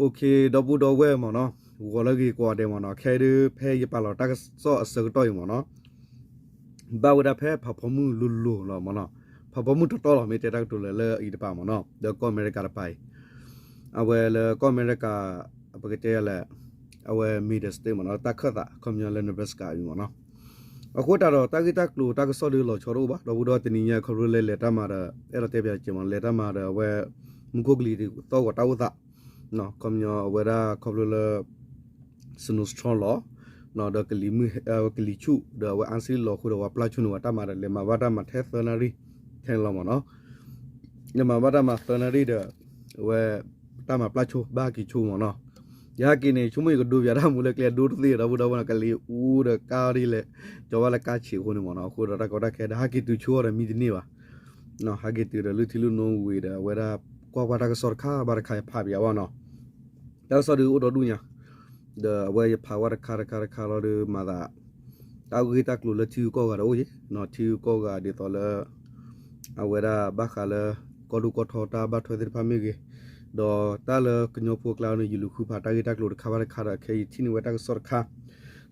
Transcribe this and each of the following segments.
ဒီပုၢ်ဒီဝဲၢ်မ့ၢ်နီၤ, ဂီၤလၢဂ့ၤကိးဂၤဒဲးမ့ၢ်နီၤ, ခဲအံၤဒုး ဖဲယပာ်လီၤတၢ်ကစီၣ်အဆၢကတီၢ်အံၤမ့ၢ်နီၤ, ဘၣ်ဝဲဒၣ်ဖဲဖးဖီမုၢ်လိၤလိၤလီၤမ့ၢ်နီၤ, ဖးဖီမုၢ်တတီလီၤ မ့ၢ်တဲတၢ်ကတိၤလၢလၢအံၤတပၤမ့ၢ်နီၤ, ဒီးကီၢ်အမဲရကၤတပၤအံၤ, အဝဲလၢကီၢ်အမဲရကၤ ပကတဲယၤလဲၣ်, အဝဲ Middle State မ့ၢ်နီၤ, တၢ်ခၢၣ်သး ခီပညီလၢ Nebraska အံၤမ့ၢ်နီၤ, အဃိသတးဒီး တၢ်ဂ့ၢ်တၢ်ကျိၤတၢ်ကစီၣ်ဒုးလီၤဆီတအိၣ်ဘၣ်, ဒီပုၢ်ဒီဝဲၢ် တနံၤညါခီဖျိလၢလဲၤတၢ်မၤဒီး အဲၣ်ဒိးတဲပၠးတက့ၢ်မ့ၢ်နီၤ, လဲၤတၢ်မၤဒီးအဝဲ မူခိၣ်ကလံၤသီၣ်ဂီၤတၢ်အိၣ်သး ခီပညီအဝဲဒၣ်ခီဖျိလၢ snowstorm လီၤ, ဒီးကလံၤမုၢ် ကလံၤဆူၣ် ဒီးအဝဲအါဆံလီၤအဃိဒီး ပှၤပျၢ်ဆိန့ၢ်ဝဲတၢ်မၤဒီး လဲၤမၤဘၣ်တၢ်မၤထဲသၢနၣ်ရံၣ် ထဲန့ၣ်လီၤမ့ၢ်နီၤ, လဲၤမၤဘၣ်တၢ်မၤသၢနၣ်ရံၣ်ဒီး အဝဲ တၢ်မၤပျၢ်ဆိ ဘၣ်ဟဲက့ၤဆိမ့ၢ်နီၤ, ယဟဲက့ၤန့ၣ် ဆိကမိၣ်ယကဒိပၠးတၢ်မူလၢကျဲအဒိတသ့ဒီး ပုၢ်ဒီဝဲၢ်နီၤ, ကလံၤအူဒီးကါဒ်လဲၣ်, ကၠီဘၣ်လၢကါဆံးအဃိန့ၣ်မ့ၢ်နီၤ, အဃိဒီးတၢ်ကီတၢ်ခဲဒီး ဟဲက့ၤတုၤဆိဒီးမံတန့ၢ်ဘၣ် ဟဲက့ၤတုၤဒီးလုၢ်ထံလုၢ်နိဝံၤဒီး အဝဲဒၣ်ကွၢ်ကွၢ်တၢ်ကစီၣ်တခါဘၣ်တခါယဖးပၠးဘၣ်နီၤ, တၢ်ကစီၣ်ဒုးအိၣ်ဒီဒူၣ်ညါ, ဒီးအဝဲယဖးဝဲတခါတခါတခါလီၤဒီးမၤသး, တၢ်ဂ့ၢ်တၢ်ကျိၤလၢထံဂုၤကီၢ်ဂၤဒီးအိၣ်ယံၤ, ထံဂုၤကီၢ်ဂၤဒ်သိးလၢ အဝဲဒၣ်ဘၣ်ဃးလၢ ကီၢ်ဒိၣ်ကီၢ်ထီတၢ်ဘၣ်ထွဲသ့ၣ်တဖၣ်မ့ၢ်ဂ့ၤ, ဒီးတၢ်လၢကညီဖိအကျါန့ၣ် ယလူၤဃုဖးတၢ်ဂ့ၢ်တၢ်ကျိၤတခါဘၣ်တခါဒီး ခဲအံၤယထံၣ်န့ၢ်ဝဲတၢ်ကစီၣ်တခါ,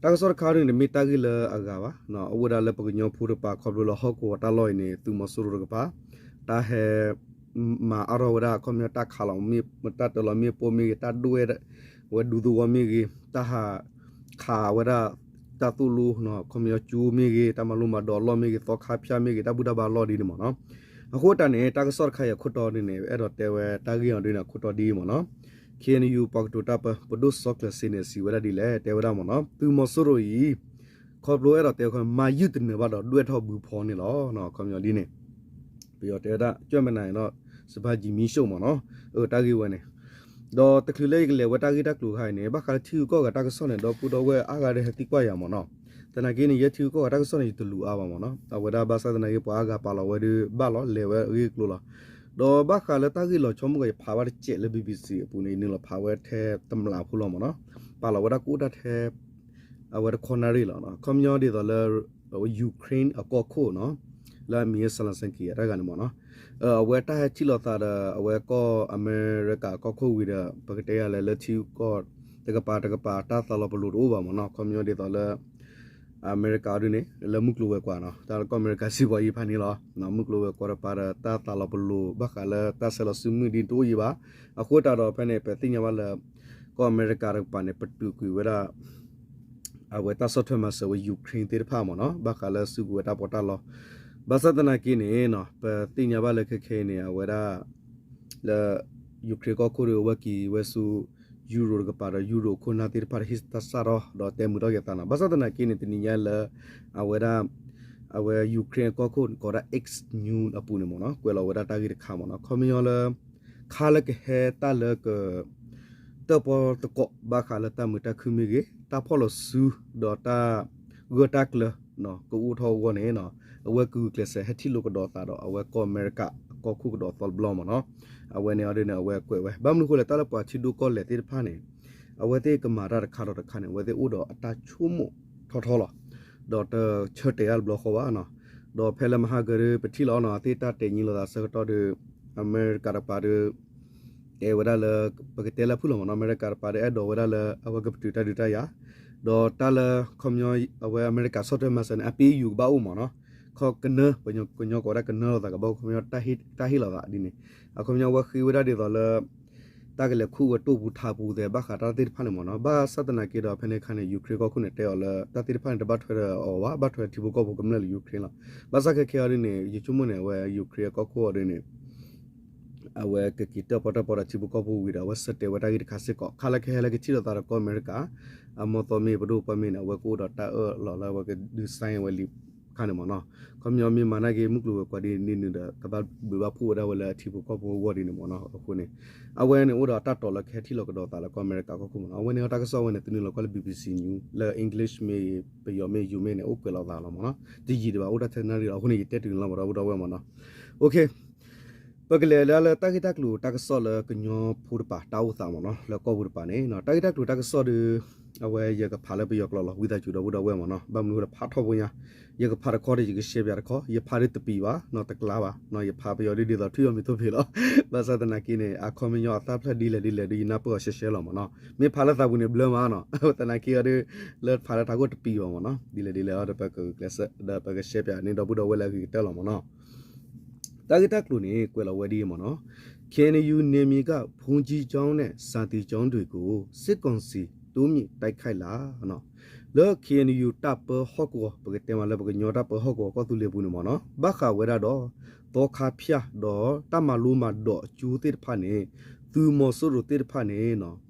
တၢ်ကစီၣ်တခါန့ၣ် တမ့ၢ်တၢ်ဂ့ၢ်လၢအဂၤဘၣ်, အိၣ်ဝဲဒၣ်လၢပကညီဖိတပၤခီဖျိလၢဟီၣ်ကဝီၤတၢ်လီၢ်အံၤန့ၣ် သုးမီၤစိရိၤတကပၤ, တၢ်ဟဲ မၤအါထီၣ်ဝဲဒၣ် ခီပညီတၢ်ခးလီၤမ့ၢ် တၢ်တၢလီၤမ့ၣ်ပိၢ်မ့ၢ်ဂ့ၤ, တၢ်ဒွဲၣ်ဝဲဒူသဝီမ့ၢ်ဂ့ၤ, တၢ်ဟးခးဝဲဒၣ် တၢ်သိၣ်လိ ခီပညီကၠိမ့ၢ်ဂ့ၤ, တၢ်မၤလိမၤဒိးအလီၢ်မ့ၢ်ဂ့ၤ, သီခါဖၠၣ်မ့ၢ်ဂ့ၤ, တၢ်ဘူၣ်တၢ်ဘါအလီၢ်ဒ်န့ၣ်မ့ၢ်နီၤ. အဃိတၢ်န့ၣ် တၢ်ကစီၣ်တခါအံၤအခိၣ်တီဒ်န့ၣ် အဲၣ်ဒိးတဲဝဲတၢ်ဂ့ၢ်အီၤဒ်န့ၣ် အခိၣ်တီဒ်အံၤမ့ၢ်နီၤ. ခ့ၣ်အဲၣ်ယူၣ် ပှၤကတိၤတၢ်ပၢ ပဒိၣ်စီၤကျၢၤစ့န့ၣ် စံးဝဲဒၣ်ဒ်လဲၣ် တဲဝဲဒၣ်မ့ၢ်နီၤ, သုးမီၤစိရိၤအံၤ ခီဖျိအဲၣ်ဒိးတဲ မၤယုၢ်တနၢၤဘၣ်ဒီး ဒွဲၣ်ထီၣ်ဘုဖီန့ၣ်လီၤ. ခီပညီဒ်န့ၣ် ပယီၤတဲဝဲဒၣ် ကၠၢၣ်မနၤနီၤ စဖါကံမံၣ်ၡိၣ်မ့ၢ်နီၤ, အတၢ်ဂ့ၢ်ဝဲန့ၣ်, ဒီးတချုးလၢယကလဲၤဝဲတၢ်ဂ့ၢ်တၢ်ကျိၤခါအံၤန့ၣ် ဘၣ်ဃးလၢထံဂုၤကီၢ်ဂၤတၢ်ကစီၣ်န့ၣ် ဒီပုၢ်ဒီဝဲၢ်အါဂၤဒီးဟဲသံကွၢ်ယၤမ့ၢ်နီၤ. သနာ်က့န့ၣ် ယဲထံဂုၤကီၢ်ဂၤတၢ်ကစီၣ်န့ၣ် ယတလူၤအါဘၣ်မ့ၢ်နီၤ. အဝဲဒၣ်ဘၣ်ဆၣ်သနာ်က့ ပှၤအါဂၤပာ်လီၤဝဲဒၣ်ဘၣ်လီၤ လဲၤဝဲအဂ့ၢ်အကျိၤလီၤ. ဒီးဘၣ်ဃးလၢတၢ်ဂ့ၢ်လီၤဆီမုၢ်ကီး ယဖးဝဲတစဲးလၢ ဘံဘံစံ အပူၤန့ၣ် ယနုာ်လီၤဖးဝဲထဲတမျးဖိလီၤမ့ၢ်နီၤ. ပာ်လီၤဝဲဒၣ်ကအိၣ်တၢ်ထဲ အဝဲတခီနၣ်ရံၣ်လီၤ. ခီပညီဒ်သိးလၢ Ukraine အကီၢ်ခိၣ်နီၤ, လၢအမံၤ Zelenskyy အတၢ်ဂၤန့ၣ်မ့ၢ်နီၤ, အဝဲတၢ်ဟဲထံၣ်လိာ်သးဒီး အဝဲကီၢ်အမဲရကၤအကီၢ်ခိၣ်ဝံၤဒီး ပကတဲယၤလဲၣ် လၢထံကီၢ်တကပၤတကပၤ တၢ်သးလီၤပလိာ်တအိၣ်ဘၣ်မ့ၢ်နီၤ. ခီပညီဒ်သိးလၢ အမဲရကၤအီၤဒ်န့ၣ် လၢမုၢ်ကျိၤဝဲၤကွာ်နီၤ, တၢ်လၢကီၢ်အမဲရကၤစံးပှၤယံၤဖးန့ၣ်လီၤ. မုၢ်ကျိၤဝဲၤကွာ်တကပၤဒီး တၢ်သးလီၤပလိာ် ဘၣ်ဃးလၢတၢ်ဆဲးလီၤစုမုၢ်ဒ်တအိၣ်ယံၤဘၣ်. အဃိသတးဒီး ဖဲန့ၣ် ပသ့ၣ်ညါဘၣ်လၢ ကီၢ်အမဲရကၤတကပၤန့ၣ် ပတုာ်ကွံာ်ဝဲဒၣ် အဝဲတၢ်ဆီၣ်ထွဲမၤစၢၤဝဲ Ukraine သ့ၣ်တဖၣ်မ့ၢ်နီၤ, ဘၣ်ဃးလၢစုကဝဲၤတၢ်ပီးတၢ်လီ. ဘၣ်ဆၣ်သနာ်က့န့ၣ် ပသ့ၣ်ညါဘၣ်လၢခဲခဲအံၤန့ၣ် အဝဲဒၣ် လၢ Ukraine ကီၢ်ခိၣ်ဒီး အဝဲက့ၤဝဲဆူ Europe တကပၤဒီး Europe ခိၣ်နၢ်သ့ၣ်တဖၣ်ဒီး ဟ့ၣ်တၢ်စးထီၣ်ဒီးတဲမုာ်ထီၣ်က့ၤသးနီၤ. ဘၣ်ဆၣ်သနာ်က့န့ၣ် တနံၤညါလၢ အဝဲဒၣ် အဝဲ Ukraine အကီၢ်ခိၣ်ကိးဒၣ် X News အပူၤန့ၣ်မ့ၢ်နီၤ ကွဲးလီၤဝဲဒၣ်တၢ်ဂ့ၢ်တခါမ့ၢ်နီၤ. ခီပညီလၢ ခါလၢကဟဲတၢ်လၢက တၢၣ်ပီၣ်သကိး ဘၣ်ဃးလၢတၢ်မုာ်တၢ်ခုၣ်မ့ၢ်ဂ့ၤ, တၢ်ဖီၣ်လီၤစု ဒီးတၢ်ဂၢၢ်တၢ်ကျၢၤ ကအိၣ်ထီၣ်အဂီၢ်န့ၣ် အဝဲကဂုာ်ကျဲးစၢးဟဲထံၣ်လိာ်ကဒီးသးဒီး အဝဲကီၢ်အမဲရကၤအကီၢ်ခိၣ်ကဒီးသီတဘျီမ့ၢ်နီၤ. အဝဲန့ၣ်အီၤဒ်န့ၣ် အဝဲကွဲးဝဲ ဘၣ်မနုၤအဃိလဲၣ် တၢ်လၢပှၤထံဒိၣ်ကီၢ်လဲၢ်သ့ၣ်တဖၣ်န့ၣ် အဝဲသ့ၣ်ကမၤတၢ်တခါဒီးတခါန့ၣ် အဝဲသ့ၣ်အိၣ်ဒီးအတၢ်ဆိကမိၣ်ထီထီလီၤ. ဒီးတဆၢတဲာ်တၢ်တဘျီဃီဘၣ်နီၤ. ဒီးဖဲလၢမဟါကဒုး ပထံၣ်လီၤနီၤ အသ့ၣ်တၢ်တဲာ်ညံလိာ်သးဆၢကတီၢ်ဒီး အမဲရကၤတကပၤဒီး တဲဝဲဒၣ်လၢ ပကတဲလၢဖုၣ်လီၤမ့ၢ်နီၤ, အမဲရကၤတကပၤဒီးအဲၣ်ဒိးဝဲဒၣ်လၢ အဝဲကပတုာ်တၢ်ဒုးတၢ်ယၤ, ဒီးတၢ်လၢ ခီပညီ အဝဲအမဲရကၤဆီၣ်ထွဲမၤစၢၤန့ၣ် အပ့ၤယူၤကဘၣ်အိၣ်မ့ၢ်နီၤ, ခီကနၢ ပကညီကီးဝဲဒၣ်ကနၢလိာ်သးကဘၣ်အိၣ် ခီပညီတၢ်ဟ့ၣ်လိာ်သးဒ်န့ၣ်, အခီပညီအဝဲဃ့ဝဲဒၣ်ဒ်သိးလၢ တၢ်ကလဲၤခူၣ်ဝဲတိၢ်ပူၤထးပူၤသဲး ဘၣ်ဃးတၢ်သ့ၣ်တဖၣ်န့ၣ်မ့ၢ်နီၤ, ဘၣ်ဆၣ်သနာ်က့ဒီး ဖဲန့ၣ်အခါန့ၣ် Ukraine ကီၢ်ခိၣ်န့ၣ် တဲအီၤလၢ တၢ်သ့ၣ်တဖၣ်န့ၣ် တဘၣ်ထွဲဒီးအီၤဘၣ်, ဘၣ်ထွဲထံဖိကီၢ်ဖိကမျၢၢ်လၢ Ukraine လီၤ. ဘၣ်ဆၣ်ခဲခဲအီၤဒ်န့ၣ် ယဆိကမိၣ်န့ၣ် အဝဲ Ukraine အကီၢ်ခိၣ်အီၤဒ်န့ၣ် အဝဲကက့ၤတၢၣ်ပီၣ်တၢၣ်ပီဒီးထံဖိကီၢ်ဖိဝံၤဒီး အဝဲဆၢတဲာ်ဝဲတၢ်ဂ့ၢ်တခါစ့ၢ်ကီး, ခါလၢကဟဲလၢကထံၣ်လိာ်သးဒီးကီၢ်အမဲရကၤ အမီၢ်သီမ့ၢ်ပဒိၣ်ပှၢ်မ့ၢ်န့ၣ် အဝဲကအိၣ်ဒီးတၢ်အၢၣ်လီၤလၢအဝဲကဒုး sign ဝဲလံခါန့ၣ်မ့ၢ်နီၤ, ခီပညီမ့ၢ်မၤနာ်က့ မုၢ်ကျိၤဝဲၤကွာ်ဒ်န့ၣ်ဒီး ကဘၣ်ဘုးဘၣ်ဖှိၣ်ဝဲဒၣ်ဝဲလၢအထံဖိကီၢ်ဖိအဂီၢ်ဒ်န့ၣ်မ့ၢ်နီၤ, အဃိန့ၣ် အဝဲန့ၣ်အိၣ်ဒီးတၢ်တိာ်လၢကဟဲထံၣ်လိာ်ကဒီးသးလၢကီၢ်အမဲရကၤကီၢ်ခိၣ်မ့ၢ်နီၤ, အဝဲန့ၣ်တၢ်ကစီၣ်ဝဲန့ၣ် သုနုာ်လီၤကွၢ်လၢ BBC News လၢ English မ့ၢ်ဂ့ၤ ပယီၤမ့ၢ်ဂ့ၤ ယိၤမ့ၢ်ဂ့ၤန့ၣ် အိၣ်ကွဲးလီၤသးလီၤမ့ၢ်နီၤ, တယံာ်ဒံးဘၣ် အိၣ်တၢ်ထဲနၣ်ရံၣ်လီၤ, အဃိန့ၣ် ယတဲတုၤန့ၣ်လီၤမ့ၢ်ဒီပုၢ်ဒီဝဲၢ်မ့ၢ်နီၤ, OK ပကလဲၤဒၣ်လၢတၢ်ဂ့ၢ်တၢ်ကျိၤတၢ်ကစီၣ်လၢကညီဖိတပၤ တၢ်အိၣ်သးမ့ၢ်နီၤ, လၢကီၢ်ပူၤတပၤန့ၣ် တၢ်ဂ့ၢ်တၢ်ကျိၤတၢ်ကစီၣ်ဒီး အဝဲယကဖးလၢပယီၤကျိာ်လီၤ ဝံသးစူၤဒီပုၢ်ဒီဝဲၢ်မ့ၢ်နီၤ, ဘၣ်မနုၤလၢဖးထီၣ်ဖိညါ, ယကဖးတခီဒီး ယကရှဲပၠးတခီ, ယဖးဒီးတပံၤဘၣ်နီၤ, တကျါဘၣ်နီၤ, ယဖးပယီၤဒ်ဒ်သိးထွံၣ်အီၤမ့ၢ်သိၣ်ဖ့လီၤ, ဘၣ်ဆၣ်သနာ်က့န့ၣ် အခီပညီအသၣ်ဖျၢၣ်ဒ်လဲၣ်ဒ်လဲၣ်ဒီး ယနၢ်ပၢၢ်အီၤရှဲရှဲလီၤမ့ၢ်နီၤ, မ့ၢ်ဖးလၢသးပူၤန့ၣ်ဘျၢမးနီၤ, သနာ်က့အီၤဒီး လၢဖးလၢထးခိၣ်တပံၤဘၣ်မ့ၢ်နီၤ, ဒ်လဲၣ်ဒ်လဲၣ်အီၤဒီး ပကကျဲးစၢးဒီးပကရှဲပၠးန့ၢ်ဒီပုၢ်ဒီဝဲၢ်လၢအဂ့ၤကတၢၢ်လီၤမ့ၢ်နီၤ. တၢ်ဂ့ၢ်တၢ်ကျိၤန့ၣ် ကွဲးလီၤဝဲဒ်အံၤမ့ၢ်နီၤ, ခ့ၣ်အဲၣ်ယူၣ် နယ်မြေက ဘုန်းကြီးကျောင်းနဲ့ စာသင်ကျောင်းတွေကို စစ်ကောင်စီ တိုးမြှင့်တိုက်ခိုက်လာနီၤ, လၢ ခ့ၣ်အဲၣ်ယူၣ် တပ်ပေါင်းဟီၣ်ကဝီၤ ပကတဲမးလၢပကညီတၢ်ပၢဟီၣ်ကဝီၤကီၢ်သူလ့ၤပူၤန့ၣ်မ့ၢ်နီၤ, ဘၣ်ဃးဝဲဒၣ်ဒီး သီခါဖၠၣ်ဒီးတၢ်မၤလိမၤဒိးအကၠိသ့ၣ်တဖၣ်န့ၣ် သုးမီၤစိရိၤသ့ၣ်တဖၣ်န့ၣ်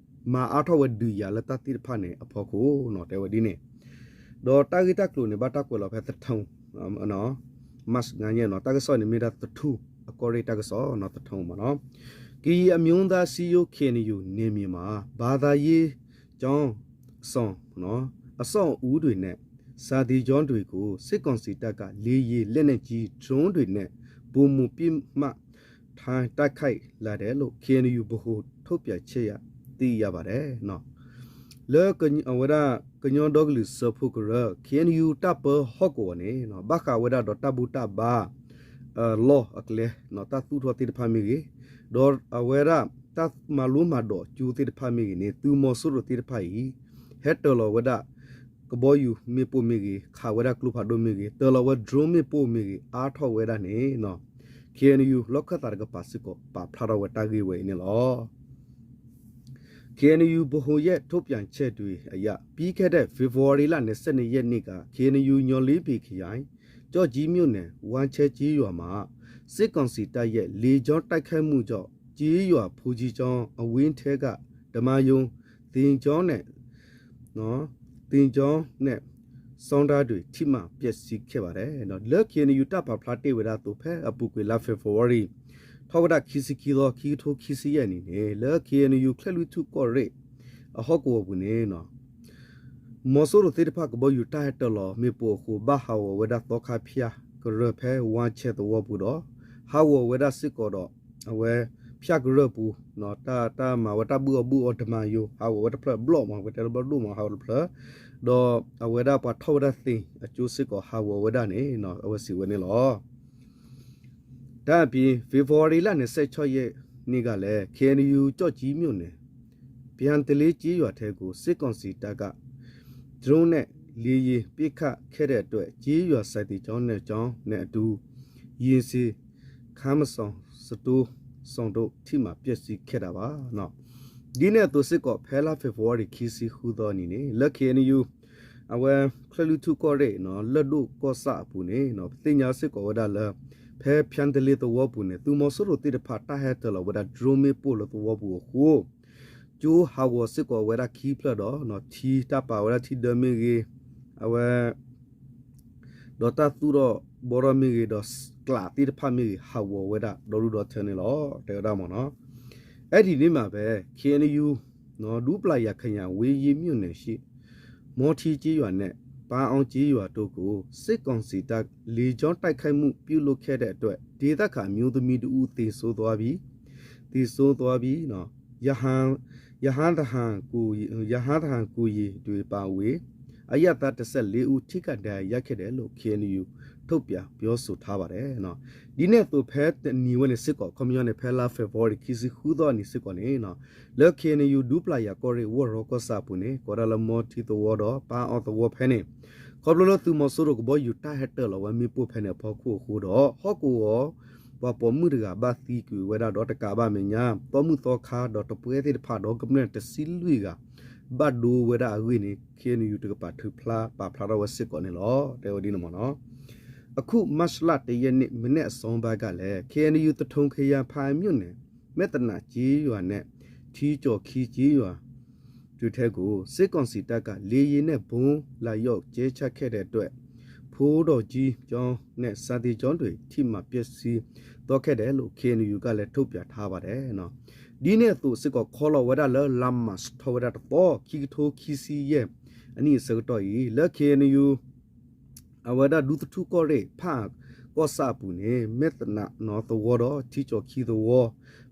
မၤအါထီၣ်ဝဲဒုးယၤလၢတၢ်သ့ၣ်တဖၣ်န့ၣ်အဖီခိၣ်နီၤ, တဲဝဲဒ်န့ၣ်, ဒီးတၢ်ဂ့ၢ်တၢ်ကျိၤန့ၣ် ဘၣ်တၢ်ကွဲးလီၤဖဲသထူ, မၢ်ၡး ငါးရက်နီၤ, တၢ်ကစီၣ်န့ၣ်မ့ၢ်ဒၣ်သထူ အကီၢ်ရ့ၣ်တၢ်ကစီၣ်နီၤ, သထူမ့ၢ်နီၤ, ကရင်အမျိုးသားစည်းရုံး ခ့ၣ်အဲၣ်ယူၣ် နယ်မြေမှာ ဘာသာရေးကျောင်း အဆောက်အအုံတွေနဲ့ စာသင်ကျောင်းတွေကို စစ်ကောင်စီတပ်က လေယာဉ် လက်နက်ကြီး ဒရုန်းတွေနဲ့ ပိုမိုပစ်မှတ်ထား တိုက်ခိုက်လာတယ်လို့ ခ့ၣ်အဲၣ်ယူၣ် ဗဟိုထုတ်ပြန်ချက်အရ သိရပါတယ် လၢအဝဲဒၣ် ကညီဒီကလုာ်စၢဖှိၣ်ကရၢ ခ့ၣ်အဲၣ်ယူၣ် တပ်ပေါင်းဟီၣ်ကဝီၤန့ၣ် ဘၣ်ဃးဝဲဒၣ်ဒီးတၢ်ဘူၣ်တၢ်ဘါ အလီၢ်အကျဲ တၢ်သူၣ်ထီၣ်သ့ၣ်တဖၣ်မ့ၢ်ဂ့ၤ, ဒီးအဝဲဒၣ်တၢ်မၤလိမၤဒိးကၠိသ့ၣ်တဖၣ်မ့ၢ်ဂ့ၤန့ၣ် သုးမီၤစိရိၤသ့ၣ်တဖၣ်အံၤ ဟဲတၢၤလီၤဝဲဒၣ် ကဘီယူၤမ့ၣ်ပိၢ်မ့ၢ်ဂ့ၤ, ခးဝဲဒၣ်ကျိဖးဒိၣ်မ့ၢ်ဂ့ၤ, တၢၤလီၤဝဲ drone မ့ၣ်ပိၢ်မ့ၢ်ဂ့ၤ အါထီၣ်ဝဲဒၣ်န့ၣ် ခ့ၣ်အဲၣ်ယူၣ် လီၢ်ခၢၣ်သးတကပၤစ့ၢ်ကီး ပာ်ဖျါထီၣ်ဝဲတၢ်ဂ့ၢ်ဝဲအံၤန့ၣ်လီၤ. ခ့ၣ်အဲၣ်ယူၣ် ဗဟိုရဲ့ ထုတ်ပြန်ချက်တွေအရ ပြီးခဲ့တဲ့ ဖေဖော်ဝါရီလ နှစ်ဆယ့်နှစ်ရက်နေ့က ခ့ၣ်အဲၣ်ယူၣ် ညီလ့ပံၤခရိုင် ကျောက်ကြီးမြို့နယ် ဝမ်းချေကျေးရွာမှာ စစ်ကောင်စီတပ်ရဲ့ လေကြောင်းတိုက်ခိုက်မှုကြောင့် ကျေးရွာဘုန်းကြီးကျောင်းအဝင်းထဲက ဓမ္မာရုံ၊ သင်ကျောင်းနဲ့ သင်ကျောင်းနဲ့ ကျောင်းသားတွေ ထိမှန်ပျက်စီးခဲ့ပါတယ် လၢ ခ့ၣ်အဲၣ်ယူၣ် တၢ်ပာ်ဖျါတ့ၢ်ဝဲဒၣ်အသိး ဖဲအပူၤကွံာ်လါ February ထီၣ်ဝဲဒၣ်ခံဆံခံသီ ခံကထိခံဆံယဲၢ်နံၣ်န့ၣ် လၢ ခ့ၣ်အဲၣ်ယူၣ် ချဲၣ်လွံၢ်ထူၣ်ကီၢ်ရ့ၣ် အဟီၣ်ကဝီၤပူၤန့ၣ် မီၤစိရိၤသ့ၣ်တဖၣ် ကဘီယူၤတၢ်ဟဲတၢၤလီၤမ့ၣ်ပိၢ်အဃိ ဘၣ်ဟးဂီၤဝဲဒၣ်သီခါဖၠၣ်ကရၢၢ် ဖဲဝါဆဲးသဝီပူၤဒီး ဟးဂီၤဝဲဒၣ်စ့ၢ်ကီးဒီး အဝဲဖၠၣ်ကရၢၢ်ပူၤ တၢ်မၤဝဲတၢ်ဘုၣ်အီၣ်ဘုၣ်အီ ဓမ္မာရုံ ဟးဂီၤဝဲတဖျၢၣ်ဘျီၣ်မး ပတဲတဘျီၣ်ဒိၣ်မး ဟးဂီၤတဖျၢၣ် ဒီးအဝဲဒၣ်ပှၤထီၣ်ဝဲဒၣ်သ့ၣ်အကၠိစ့ၢ်ကီး ဟးဂီၤဝဲဒၣ်န့ၣ် အဝဲစံးဝဲန့ၣ်လီၤ. ဒါ့အပြင် ဖေဖော်ဝါရီလ နှစ်ဆယ့်ခြောက်ရက်နေ့ကလည်း ခ့ၣ်အဲၣ်ယူၣ် ကျောက်ကြီးမြို့နယ် ပျံတလင်းကျေးရွာထဲကို စစ်ကောင်စီတပ်က ဒရုန်းနဲ့ လေယာဉ်ပစ်ခတ်ခဲ့တဲ့အတွက် ကျေးရွာစာသင်ကျောင်းနှစ်ကျောင်းနဲ့အတူ ယာဉ်ဆီ၊ ခန်းမဆောင်၊ စတိုး၊ ဆိုင်တို့ ထိမှန်ပျက်စီးခဲ့တာပါ ဒ်န့ၣ်အသိးစ့ၢ်ကီး ဖဲလါ February ခံဆံဃုသီနံၤန့ၣ် လၢ ခ့ၣ်အဲၣ်ယူၣ် အဝဲ ချဲၣ်လွံၢ်ထူၣ်ကီၢ်ရ့ၣ် လၢၢ်ဒိၣ်ကီၢ်ဆၣ်အပူၤန့ၣ် ပသ့ၣ်ညါစ့ၢ်ကီးဝဲဒၣ်လၢ ဖဲဖၠၣ်တလ့သဝီပူၤန့ၣ် သုးမီၤစိရိၤသ့ၣ်တဖၣ် တၢ်ဟဲတၢၤလီၤဝဲဒၣ် drone မ့ၣ်ပိၢ်လၢသဝီပူၤအဃိ ကၠိဟးဂီၤစ့ၢ်ကီးဝဲဒၣ်ခံဖျၢၣ်ဒီး ထံတၢ်ပာ်ဝဲဒၣ်ထံဒၢမ့ၢ်ဂ့ၤ, အဝဲ ဒီးတၢ်သူၣ်ထီၣ်ဘှီထီၣ်မ့ၢ်ဂ့ၤ ဒီးကျးသ့ၣ်တဖၣ်မ့ၢ်ဂ့ၤ ဟးဂီၤဝဲဒၣ်ဒီဒူၣ်ဒီထၢန့ၣ်လီၤ တဲဝဲဒၣ်မ့ၢ်နီၤ. အဲဒီနေ့မှာပဲ ခ့ၣ်အဲၣ်ယူၣ် ဒူပလာယာခရိုင် ဝေယင်းမြို့နယ်ရှိ မော်ထီးကျေးရွာနဲ့ ပန်းအောင်ကျေးရွာတို့ကို စစ်ကောင်စီတပ် လေကြောင်းတိုက်ခိုက်မှု ပြုလုပ်ခဲ့တဲ့အတွက် ဒေသခံအမျိုးသမီးတစ်ဦး သေဆုံးသွားပြီး သေဆုံးသွားပြီး ရဟန်း ရဟန်းတဟန်ကိုယ် ရဟန်းတဟန်ကိုယ်ရည်တွေပါဝင် အရပ်သား တစ်ဆယ့်လေးဦး ထိခိုက်ဒဏ်ရာရခဲ့တယ်လို့ ခ့ၣ်အဲၣ်ယူၣ် ထုတ်ပြန်ပြောဆိုထားပါတယ် ဒ်န့ၣ်အသိး ဖဲတနံၤဝဲန့ၣ်စ့ၢ်ကီး ခီပညီန့ၣ် ဖဲလါ February ခံဆံဃုသီနံၤစ့ၢ်ကီးန့ၣ် လၢ ခ့ၣ်အဲၣ်ယူၣ် ဒူပလာယာကီၢ်ရ့ၣ် ဝီၢ်ရီကီၢ်ဆၣ်အပူၤန့ၣ် ကိးဒၣ်လၢ မော်ထီးသဝီဒီး ပန်းအောင်သဝီဖဲန့ၣ် ခီဖျိလၢသုးမီၤစိရိၤကဘီယူၤတၢ်ဟဲတၢၤလီၤဝဲမ့ၣ်ပိၢ်ဖဲန့ၣ်အဖီခိၣ်အဃိဒီး ဟီၣ်ကဝီၤ ပှၤပိာ်မုၣ်တဂၤဘၣ်သံကွံာ်ဝဲဒၣ်ဒီးတကးဘၣ်မဲာ်ညါ သီမုၣ်သီခါဒီးတပှဲၤသ့ၣ်တဖၣ်ဒီး ကမျၢၢ်တဆံလွံၢ်ဂၤ ဘၣ်ဒိဝဲဒၣ်အဂ့ၢ်န့ၣ် ခ့ၣ်အဲၣ်ယူၣ် တကပၤထုးဖျါပာ်ဖျါထီၣ်ဝဲစ့ၢ်ကီးန့ၣ်လီၤ တဲဝဲဒ်န့ၣ်မ့ၢ်နီၤ. အခု မတ်လ တစ်ရက်နေ့ မနက်အစောပိုင်းကလည်း ခ့ၣ်အဲၣ်ယူၣ် သထုံခရိုင် ဖားအံမြို့နယ် မဲတနးကျေးရွာနဲ့ ထီးကျော်ခီးကျေးရွာ တွေထဲကို စစ်ကောင်စီတပ်က လေယာဉ်နဲ့ ဗုံးလာရောက်ကြဲချခဲ့တဲ့အတွက် ဘုန်းတော်ကြီးကျောင်းနဲ့ စာသင်ကျောင်းတွေ ထိမှန်ပျက်စီးသွားခဲ့တယ်လို့ ခ့ၣ်အဲၣ်ယူၣ် ကလည်း ထုတ်ပြန်ထားပါတယ် ဒ်န့ၣ်အသိးစ့ၢ်ကီး ခီလီၤဝဲဒၣ်လၢ လါမၢ်ၡး ထီၣ်ဝဲဒၣ်တသီ ခံကထိခံဆံယဲၢ်အနံၣ်အဆၢကတီၢ်အံၤ လၢ ခ့ၣ်အဲၣ်ယူၣ် အဝဲဒၣ်ဒူသထူၣ်ကီၢ်ရ့ၣ် ဖၣ် ကီၢ်ဆၣ်အပူၤန့ၣ် မဲၢ်သနးသဝီဒီး ထံကၠီၤခံသဝီ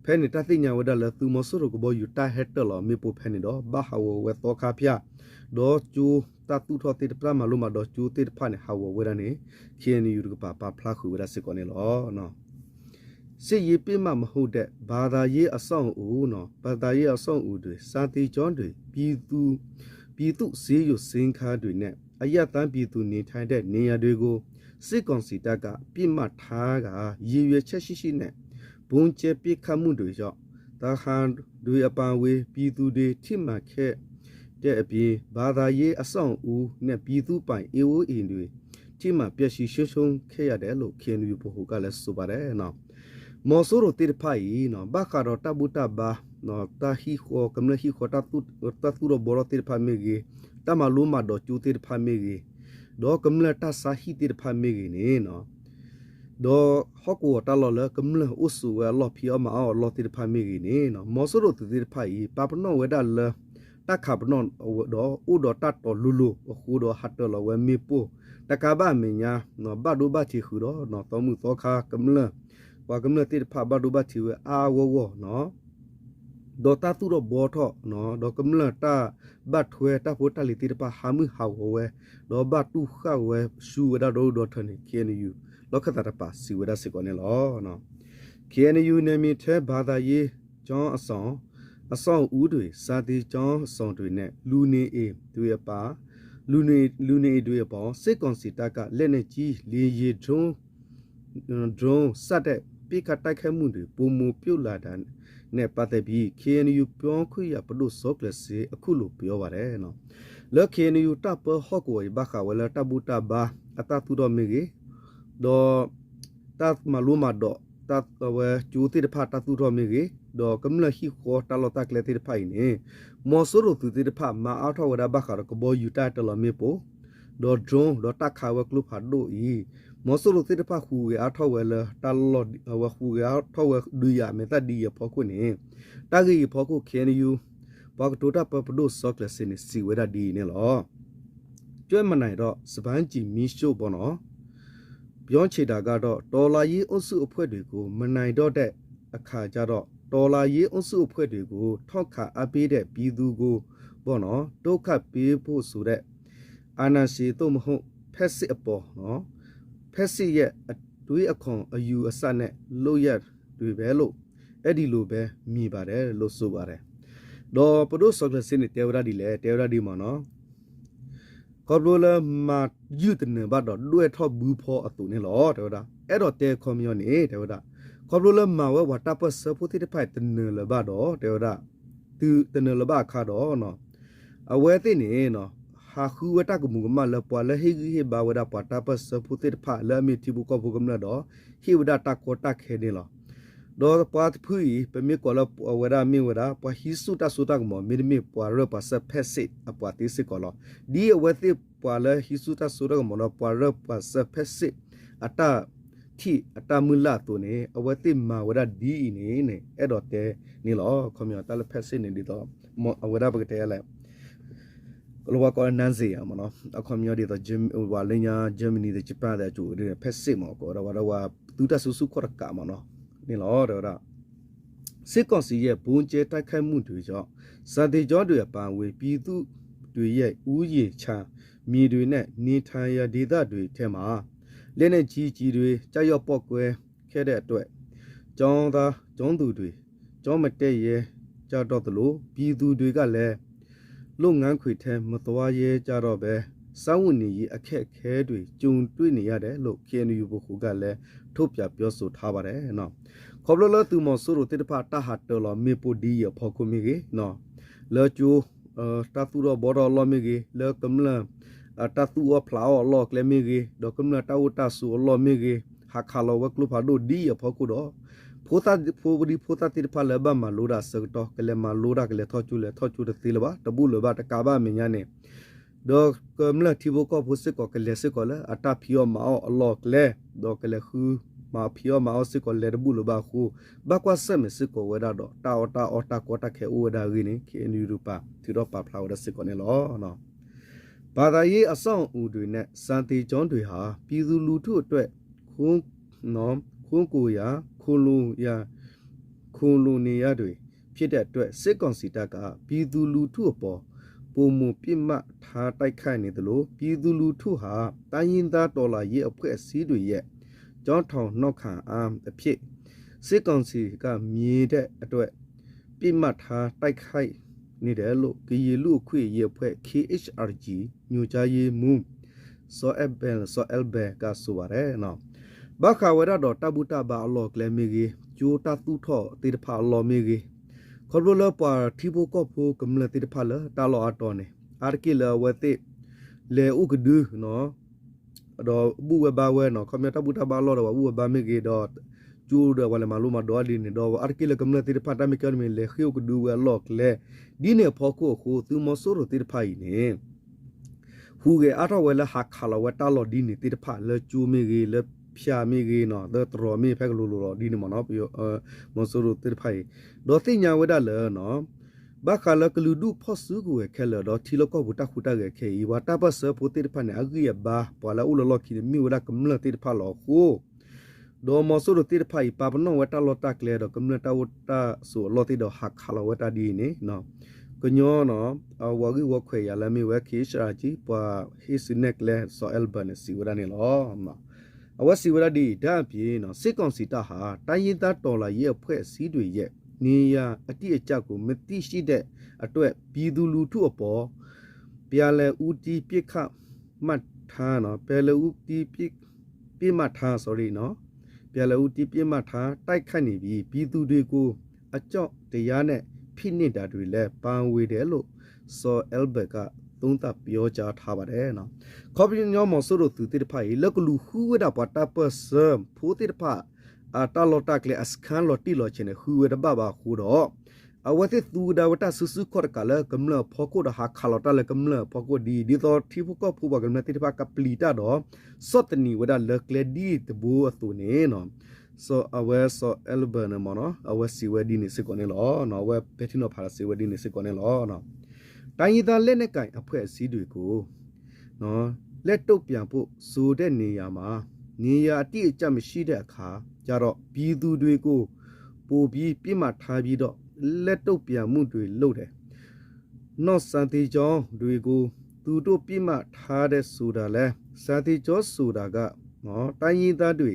ဖဲန့ၣ်တၢ်သ့ၣ်ညါဝဲဒၣ်လၢသုးမီၤစိရိၤကဘီယူၤတၢ်ဟဲတၢၢ်လီၤမ့ၣ်ပိၢ်ဖဲန့ၣ်ဒီး ဘၣ်ဟးဂီၤဝဲသီခါဖၠၣ် ဒီးကၠိတၢ်သူၣ်ထီၣ်သ့ၣ်တဖၣ် တၢ်မၤလိမၤဒိးကၠိသ့ၣ်တဖၣ်န့ၣ် ဟးဂီၤဝဲဒၣ်န့ၣ် ခ့ၣ်အဲၣ်ယူၣ်တကပၤ ပာ်ဖျါဃုာ်ဝဲဒၣ်စ့ၢ်ကီးန့ၣ်လီၤ. စစ်ရေးပစ်မှတ်မဟုတ်တဲ့ ဘာသာရေးအဆောက်အအုံနော် ဘာသာရေးအဆောက်အအုံတွေ စာသင်ကျောင်းတွေ ပြည်သူ ပြည်သူ့ဆေးရုံဆေးခန်းတွေနဲ့ အရပ်သားပြည်သူနေထိုင်တဲ့နေရာတွေကို စစ်ကောင်စီတပ်က ပစ်မှတ်ထားကာ ရည်ရွယ်ချက်ရှိရှိနဲ့ ဗုံးကြဲပစ်ခတ်မှုတွေကြောင့် သဟန်တွေအပါအဝင် ပြည်သူတွေထိမှန်ခဲ့တဲ့အပြင် ဘာသာရေးအဆောက်အအုံနဲ့ ပြည်သူပိုင် အိမ်တွေ ထိမှန်ပျက်စီးဆုံးရှုံးခဲ့ရတယ်လို့ ခ့ၣ်အဲၣ်ယူၣ်ဗဟိုကလည်း ဆိုပါတယ်နော်. မီၤစိရိၤသ့ၣ်တဖၣ်အံၤ ဘၣ်ဃးဒီးတၢ်ဘူၣ်တၢ်ဘါ တၢ်ဟံၣ်ဃီ ကမျၢၢ်ဟံၣ်ဃီ တၢ်သူၣ်ထီၣ်ဘှီထီၣ်သ့ၣ်တဖၣ်မ့ၢ်ဂ့ၤ, တၢ်မၤလိမၤဒိးကၠိသ့ၣ်တဖၣ်မ့ၢ်ဂ့ၤ, ဒီးကမျၢၢ်တၢ်ဆါဟံၣ်သ့ၣ်တဖၣ်မ့ၢ်ဂ့ၤန့ၣ် ဒီးဟီၣ်ကဝီၤတၢ်လီၢ်လၢကမျၢၢ်အိၣ်ဆိးဝဲအလီၢ် ဖံးအီၣ်မၤအီၣ်အလီၢ်သ့ၣ်တဖၣ်မ့ၢ်ဂ့ၤန့ၣ် မီၤစိရိၤသုးသ့ၣ်တဖၣ်အံၤ ပာ်ပနီၣ်ဝဲဒၣ်လၢ တၢ်ခးပနီၣ်ဒီး အိၣ်ဒီးတၢ်တီၤလိၤလိၤအဃိဒီး ဟးတၢၢ်လီၤဝဲမ့ၣ်ပိၢ် တကးဘၣ်အမဲာ်ညါ ဘၣ်ဒိဘၣ်ထံးဃုာ်ဒီး သီမုၢ်သီခါကမျၢၢ် ပှၤကမျၢၢ်သ့ၣ်တဖၣ်ဘၣ်ဒိဘၣ်ထံးဝဲအါအါဂီၢ်ဂီၢ် ဒီးတၢ်သူၣ်ထီၣ်ဘှီထီၣ် ဒီးကမျၢၢ်တၢ်ဘၣ်ထွဲတၢ်ဖိတၢ်လံၤသ့ၣ်တဖၣ် ဟးမုၢ်ဟးဂီၤဝဲ ဒီးဘၣ်တူၢ်ဃာ်ဝဲဆူဝဲဒၣ်ဒီဒူၣ်ဒီထၢန့ၣ် ခ့ၣ်အဲၣ်ယူၣ် လီၢ်ခၢၣ်သးတကပၤ စံးဝဲဒၣ်စ့ၢ်ကီးန့ၣ်လီၤ. ခ့ၣ်အဲၣ်ယူၣ် နယ်မြေထဲ ဘာသာရေးကျောင်းအဆောင် အဆောက်အဦးတွေ စာသင်ကျောင်းအဆောင်တွေနဲ့ လူနေအိမ်တွေအပါ လူနေ လူနေအိမ်တွေအပေါ် စစ်ကောင်စီတပ်က လက်နက်ကြီး လေယာဉ် ဒရုန်း ဒရုန်း စတဲ့ ပစ်ခတ်တိုက်ခိုက်မှုတွေ ပိုမိုပြုလာတာနဲ့ ပတ်သက်ပြီး ခ့ၣ်အဲၣ်ယူၣ် ပြောခွင့်ရ ပဒိၣ်စီၤကျၢၤစ့ အခုလို ပြောပါတယ် လၢ ခ့ၣ်အဲၣ်ယူၣ် တၢ်ပၢဟီၣ်ကဝီၤအံၤ ဘၣ်ဃးဝဲလၢတၢ်ဘူၣ်တၢ်ဘါ အတၢ်သူၣ်ထီၣ်မ့ၢ်ဂ့ၤ, ဒီး တၢ်မၤလိမၤဒိး တၢ်ဝဲကၠိသ့ၣ်တဖၣ်တၢ်သူၣ်ထီၣ်မ့ၢ်ဂ့ၤ, ဒီးကမျၢၢ်ဟံၣ်ဃီတၢ်လီၢ်တၢ်ကျဲသ့ၣ်တဖၣ်အံၤန့ၣ် မီၤစိရိၤသုးသ့ၣ်တဖၣ် မၤအါထီၣ်ဝဲဒၣ်ဘၣ်ဃးဒီးကဘီယူၤတၢ်တၢၢ်လီၤမ့ၣ်ပိၢ် ဒီး drone ဒီးတၢ်ခးဝဲကျိဖးဒိၣ်အံၤ မီၤစိရိၤသ့ၣ်တဖၣ်ဟူးဂဲၤအါထီၣ်ဝဲလၢတၢ်လီၢ် အဝဲဟူးဂဲၤအါထီၣ်ဝဲဒုးယၤအမဲာ်သၣ်ဒ်အံၤအဖီခိၣ်န့ၣ် တၢ်ဂ့ၢ်အံၤအဖီခိၣ် ခ့ၣ်အဲၣ်ယူၣ် ပှၤကတိၤတၢ်ပၢ ပဒိၣ်စီၤကျၢၤစ့န့ၣ် စံးဝဲဒၣ်ဒ်အံၤန့ၣ်လီၤ. ကျွဲမနုၤတော့ စပန်းကျီမီးရှို့ပေါ့နော် ပြောချင်တာကတော့ တော်လှန်ရေးအုပ်စုအဖွဲ့တွေကို မနိုင်တော့တဲ့အခါကျတော့ တော်လှန်ရေးအုပ်စုအဖွဲ့တွေကို ထောက်ခံအားပေးတဲ့ပြည်သူကိုပေါ့နော် ဒုက္ခပေးဖို့ဆိုတဲ့ အာဏာရှင်သို့မဟုတ် ဖက်ဆစ်အပေါ်နော် ဖက်ဆစ်ရဲ့အတွေးအခေါ်အယူအဆနဲ့လုပ်ရပ်တွေပဲလို့ အဲ့ဒီလိုပဲမြင်ပါတယ်လို့ဆိုပါတယ် ဒီးပဒိၣ်စီၤကျၢၤစ့န့ၣ် တဲဝဲဒၣ်ဒ်လဲၣ် တဲဝဲဒၣ်ဒ်မ့ၢ်နီၤ ခီဖျိလၢမၤယုၢ်တနၢၤဘၣ်ဒီး ဒွဲၣ်ထီၣ်ဘုဖီအသိးန့ၣ်လီၤ တဲဝဲဒၣ် အဲၣ်ဒိးတဲခီပညီန့ၣ် တဲဝဲဒၣ် ခီဖျိလၢမၤဝဲပှၤတၢ်ပၢၢ်ဆၢဖိသ့ၣ်တဖၣ်တနၢၤလၢၤဘၣ်ဒီး တဲဝဲဒၣ် တုၤတနၢၤလၢၤဘၣ်အခါဒီး အဝဲသ့ၣ်န့ၣ် ဟးဃုဝဲတၢ်ကမူၤကမၣ်လၢပှၤလၢဟ့ၣ်ဂံၢ်ဟ့ၣ်ဘါဝဲဒၣ်ပှၤတၢ်ပၢၢ်ဆၢဖိသ့ၣ်တဖၣ်လၢအမ့ၢ်ထံဖိကီၢ်ဖိကမျၢၢ်ဒီး ဟ့ၣ်ဝဲဒၣ်တၢ်ကီတၢ်ခဲန့ၣ်လီၤ. ဒီးပှၤတဖုအံၤ ပမ့ၢ်ကွၢ်လၢအဝဲဒၣ်မ့ၢ်ဝဲဒၣ် ပှၤဟံးဆူၣ်တၢ်စိတၢ်ကမီၤ မ့တမ့ၢ်ပှၤရၢၢ်ပှၤစၢၤဖဲစ့ၣ်အပှၤသ့စ့ၢ်ကီးလီၤ. ဒ်အဝဲသ့ၣ်ပှၤလၢဟံးဆူၣ်တၢ်စိတၢ်ကမီၤဒီး ပှၤရၢၢ်ပှၤစၢၤဖဲစ့ၣ် အတၢ်ထံၣ်အတၢ်မုၢ်လၢ်အသိးန့ၣ် အဝဲသ့ၣ်မၤဝဲဒၣ်ဒ်အံၤန့ၣ်န့ၣ် အဲၣ်ဒိးတဲန့ၣ်လီၤ. ခီပညီတၢ်လၢဖဲစ့ၣ်န့ၣ်ဒ်သိး အဝဲဒၣ်ပကတဲလဲၣ် လၢပှၤကိးလၢ Nazi မ့ၢ်နီၤ အခီပညီဒ်သိး ပှၤလၢညါ Germany ဒီး Japan သ့ၣ်အကၠိၣ်ဒ်န့ၣ် ဖဲစ့ၣ်မ့ၢ်ကီးဝဲဒၣ် ဝဲဒၣ်ဝဲသုတၢ်စုဆူၣ်ခီၣ်တကးမ့ၢ်နီၤ န့ၣ်လီၤ တဲဝဲဒၣ် စစ်ကောင်စီရဲ့ ဗုံးကြဲတိုက်ခိုက်မှုတွေကြောင့် စာသင်ကျောင်းတွေအပါအဝင် ပြည်သူတွေရဲ့ ဥယျာဉ်ခြံ မြေတွေနဲ့ နေထိုင်ရာဒေသတွေထဲမှာ လက်နက်ကြီးကျည်တွေ ကျရောက်ပေါက်ကွဲခဲ့တဲ့အတွက် ကျောင်းသားကျောင်းသူတွေ ကျောင်းမတက်ရဲကြတော့သလို ပြည်သူတွေကလည်း လုပ်ငန်းခွင်ထဲ မသွားရဲကြတော့ဘဲ စားဝတ်နေရေးအခက်အခဲတွေ ကြုံတွေ့နေရတယ်လို့ ခ့ၣ်အဲၣ်ယူၣ်ဗဟိုကလည်း ထုတ်ပြန်ပြောဆိုထားပါတယ် ခီဖျိလၢသုးမီၤစိရိၤသ့ၣ်တဖၣ် တၢ်ဟးတၢၢ်လီၤမ့ၣ်ပိၢ်ဒ်အံၤအဖီခိၣ်မ့ၢ်ဂ့ၤ, လၢကၠိ တၢ်သူၣ်ထီၣ်ဘှီထီၣ်အလီၢ်မ့ၢ်ဂ့ၤ, လၢကမျၢၢ် တၢ်သူၣ်အီၣ်ဖျးအီၣ်အလီၢ်အကျဲမ့ၢ်ဂ့ၤ, ဒီးကမျၢၢ်တၢ်အိၣ်တၢ်ဆိးအလီၢ်မ့ၢ်ဂ့ၤ, ဟးခးလီၤဝဲကျိဖးဒိၣ်ဒ်အံၤအဖီခိၣ်ဒီး ဖိသၣ်ဖိဒံဖိသၣ်သ့ၣ်တဖၣ်လၢဘၣ်မၤလိဒၣ်အဆၢကတီၢ် ကလဲၤမၤလိဒၣ် ကလဲၤထီၣ်ကၠိ လဲၤထီၣ်ကၠိတသ့လၢၤဘၣ် တဘူၣ်လၢၤဘၣ် တကးဘၣ်အမဲာ်ညါန့ၣ် ဒီးကမျၢၢ်ထံဖိကီၢ်ဖိစ့ၢ်ကီး ကလဲၤစ့ၢ်ကီးလၢအတၢ်ဖံးအီၣ်မၤအီၣ်အလီၢ်အကျဲ, ဒီးကလဲၤဃုမၤဖံးအီၣ်မၤအီၣ်စ့ၢ်ကီး လဲၤတဘူၣ်လၢၤဘၣ်အဃိ, ဘၣ်ကွၢ်ဆၢၣ်မဲာ်စ့ၢ်ကီးဝဲဒၣ်ဒီး တၢ်အီၣ်တၢ်အီတၢ်ကီတၢ်ခဲအိၣ်ဝဲဒၣ်အဂ့ၢ်န့ၣ် ခ့ၣ်အဲၣ်ယူၣ်တကပၤ ထုးထီၣ်ပာ်ဖျါဝဲဒၣ်စ့ၢ်ကီးန့ၣ်လီၤ. ဘာသာရေးအဆောက်အအုံတွေနဲ့ စာသင်ကျောင်းတွေဟာ ပြည်သူလူထုအတွက် ခ ခိုးကိုရာ ခိုးလို့ရ ခိုးလို့နေရတယ် ဖြစ်တဲ့အတွက် စစ်ကောင်စီတပ်က ပြည်သူလူထုအပေါ် ပိုမိုပစ်မှတ်ထား တိုက်ခိုက်နေသလို ပြည်သူလူထုဟာ တိုင်းရင်းသားတော်လှန်ရေးအဖွဲ့အစည်းတွေရဲ့ ကျောထောက်နောက်ခံအားအဖြစ် စစ်ကောင်စီက မြင်တဲ့အတွက် ပစ်မှတ်ထားတိုက်ခိုက်နေတယ်လို့ ကရင်လူ့အခွင့်အရေးအဖွဲ့ K H R G ညွှန်ကြားရေးမှူး စီၤအဲလ်ဘဲ စီၤအဲလ်ဘဲ က ဆိုပါတယ် ဘၣ်ဃးဝဲဒၣ်ဒီးတၢ်ဘူၣ်တၢ်ဘါအလီၢ်အကျဲမ့ၢ်ဂ့ၤ, ကၠိတၢ်သူၣ်ထီၣ်သ့ၣ်တဖၣ်အလီၢ်မ့ၢ်ဂ့ၤ, ခီဖျိလၢပှၤထံဖိကီၢ်ဖိကမျၢၢ်သ့ၣ်တဖၣ်လၢတၢ်လီၢ်အါတီၤန့ၣ် အါတက့ၢ်လၢအဝဲသ့ၣ် လဲၤအိၣ်ကဒု ဒီးဘူၣ်ဝဲဘါဝဲနီၤ, ခီပညီတၢ်ဘူၣ်တၢ်ဘါအလီၢ်ဒီးပှၤဘူၣ်ဝဲဘါမ့ၢ်ဂ့ၤ, ဒီးကၠိဒီးပှၤလဲၤမၤလိမၤဒိးအါဒ်န့ၣ်, ဒီးအါတက့ၢ်လၢကမျၢၢ်သ့ၣ်တဖၣ်တၢ်မ့ၢ်ကဲန့ၣ် လဲၤဃ့ၢ်အိၣ်ကဒုဝဲအလီၢ်အကျဲ, ဒ်န့ၣ်အဖီခိၣ်အဃိ သုးမီၤစိရိၤသ့ၣ်တဖၣ်အံၤန့ၣ် ဟူးဂဲၤအါထီၣ်ဝဲလၢဟးခးလီၤဝဲတၢ်လီၢ်ဒ်န့ၣ်သ့ၣ်တဖၣ် လၢကၠိမ့ၢ်ဂ့ၤ, လၢဖၠးမ့ၢ်ဂ့ၤနီၤ, လၢတရီးမ့ၢ်ဖဲကလိၤလိၤလီၤဒ်န့ၣ်မ့ၢ်နီၤ, မီၤစိရိၤသ့ၣ်တဖၣ်အံၤ, ဒီးသ့ၣ်ညါဝဲဒၣ်လၢ ဘၣ်ဃးလၢကလုာ်ဒူၣ်ဖီၣ်စုကဝဲၤခဲလၢာ် ဒီးထံလီၢ်ကီၢ်ပူၤတၢ်ဟူးတၢ်ဂဲၤခဲအံၤ ပှၤတၢ်ပၢၢ်ဆၢဖိသ့ၣ်တဖၣ်န့ၣ် အဂံၢ်အဘါ ပှၤလၢအအိၣ်လၢလီၢ်ခံန့ၣ် မ့ၢ်ဝဲဒၣ်ကမျၢၢ်သ့ၣ်တဖၣ်လီၤအဃိ ဒီးမီၤစိရိၤသ့ၣ်တဖၣ်အံၤ ပာ်ပနီၣ်ဝဲတၢ်လီၢ်တၢ်ကျဲဒီးကမျၢၢ်တၢ်အိၣ်တၢ်ဆိးအလီၢ်သ့ၣ်ဒီးဟးခးလီၤဝဲတၢ်ဒ်အံၤန့ၣ် ကညီ အဝဲဂံၢ်ဝီခွဲးယာ်လၢမ့ၢ်ဝဲ K H R G ပှၤဟ့ၣ်စုနဲၣ်ကျဲ စီၤအဲလ်ဘၢၣ်န့ၣ် စံးဝဲဒၣ်န့ၣ်လီၤ. အဝဲစံးဝဲဒၣ်ဒ်အံၤ, ဒါ့အပြင် စစ်ကောင်စီတပ်ဟာ တိုင်းရင်းသားတော်လှန်ရေးအဖွဲ့အစည်းတွေရဲ့ နေရာအတိအကျကို မသိရှိတဲ့အတွက် ပြည်သူလူထုအပေါ် ပြန်လည်ဦးတည်ပစ်ခတ်မှတ်ထားနော်, ပြန်လည်ဦးတည်ပစ်မှတ်ထား sorry နော်, ပြန်လည်ဦးတည်ပစ်မှတ်ထား တိုက်ခိုက်နေပြီး ပြည်သူတွေကို အကြောက်တရားနဲ့ ဖိနှိပ်တာတွေလည်း ပါဝင်တယ်လို့ စီၤအဲလ်ဘၢၣ်က သုံးသပ်ပြောကြားထားပါတယ်နော်. ခီပညီမီၤစိရိၤသုးသ့ၣ်တဖၣ်အံၤ လၢကလူၤဃုဝဲဒၣ်ပှၤတၢ်ပၢၢ်ဆၢဖိသ့ၣ်တဖၣ် အတၢ်လီၢ်တၢ်ကျဲ အစခန်း လီၤတံၢ်လီၤဆဲးန့ၣ် ဃုဝဲတဘၣ်ဘၣ်အဃိဒီး အဝဲသ့ၣ်သူဝဲဒၣ်ဝဲတၢ်စုဆူၣ်ခီၣ်တကးလၢကမျၢၢ်အဖီခိၣ်ဒီး ဟးခးလီၤတၢ်လၢကမျၢၢ်အဖီခိၣ်ဒ်အံၤ, ဒ်သိးထံဖိကီၢ်ဖိပှၤကမျၢၢ်သ့ၣ်တဖၣ်ကပျံၤတၢ်ဒီး ဆီၣ်သနံးဝဲဒၣ်လၢကျဲဒ်တဘိအသိးန့ၣ် အဝဲစီၤအဲလ်ဘၢၣ်န့ၣ်မ့ၢ်နီၤ အဝဲစံးဝဲဒ်န့ၣ်စ့ၢ်ကီးန့ၣ်လီၤ. အဝဲပဲာ်ထံနီၤဖးဒီးစံးဝဲဒ်န့ၣ်စ့ၢ်ကီးန့ၣ်လီၤ. တိုင်းရင်းသားလက်နက်ကိုင်အဖွဲ့အစည်းတွေကို လက်တုံ့ပြန်ဖို့ဆိုတဲ့နေရာမှာ နေရာအတိအကျမရှိတဲ့အခါကျတော့ ပြည်သူတွေကို ပိုပြီးပစ်မှတ်ထားပြီးတော့ လက်တုံ့ပြန်မှုတွေလုပ်တယ်. နောက်စာသင်ကျောင်းတွေကို သူတို့ပစ်မှတ်ထားတယ်ဆိုတာလဲ စာသင်ကျောင်းဆိုတာက တိုင်းရင်းသားတွေ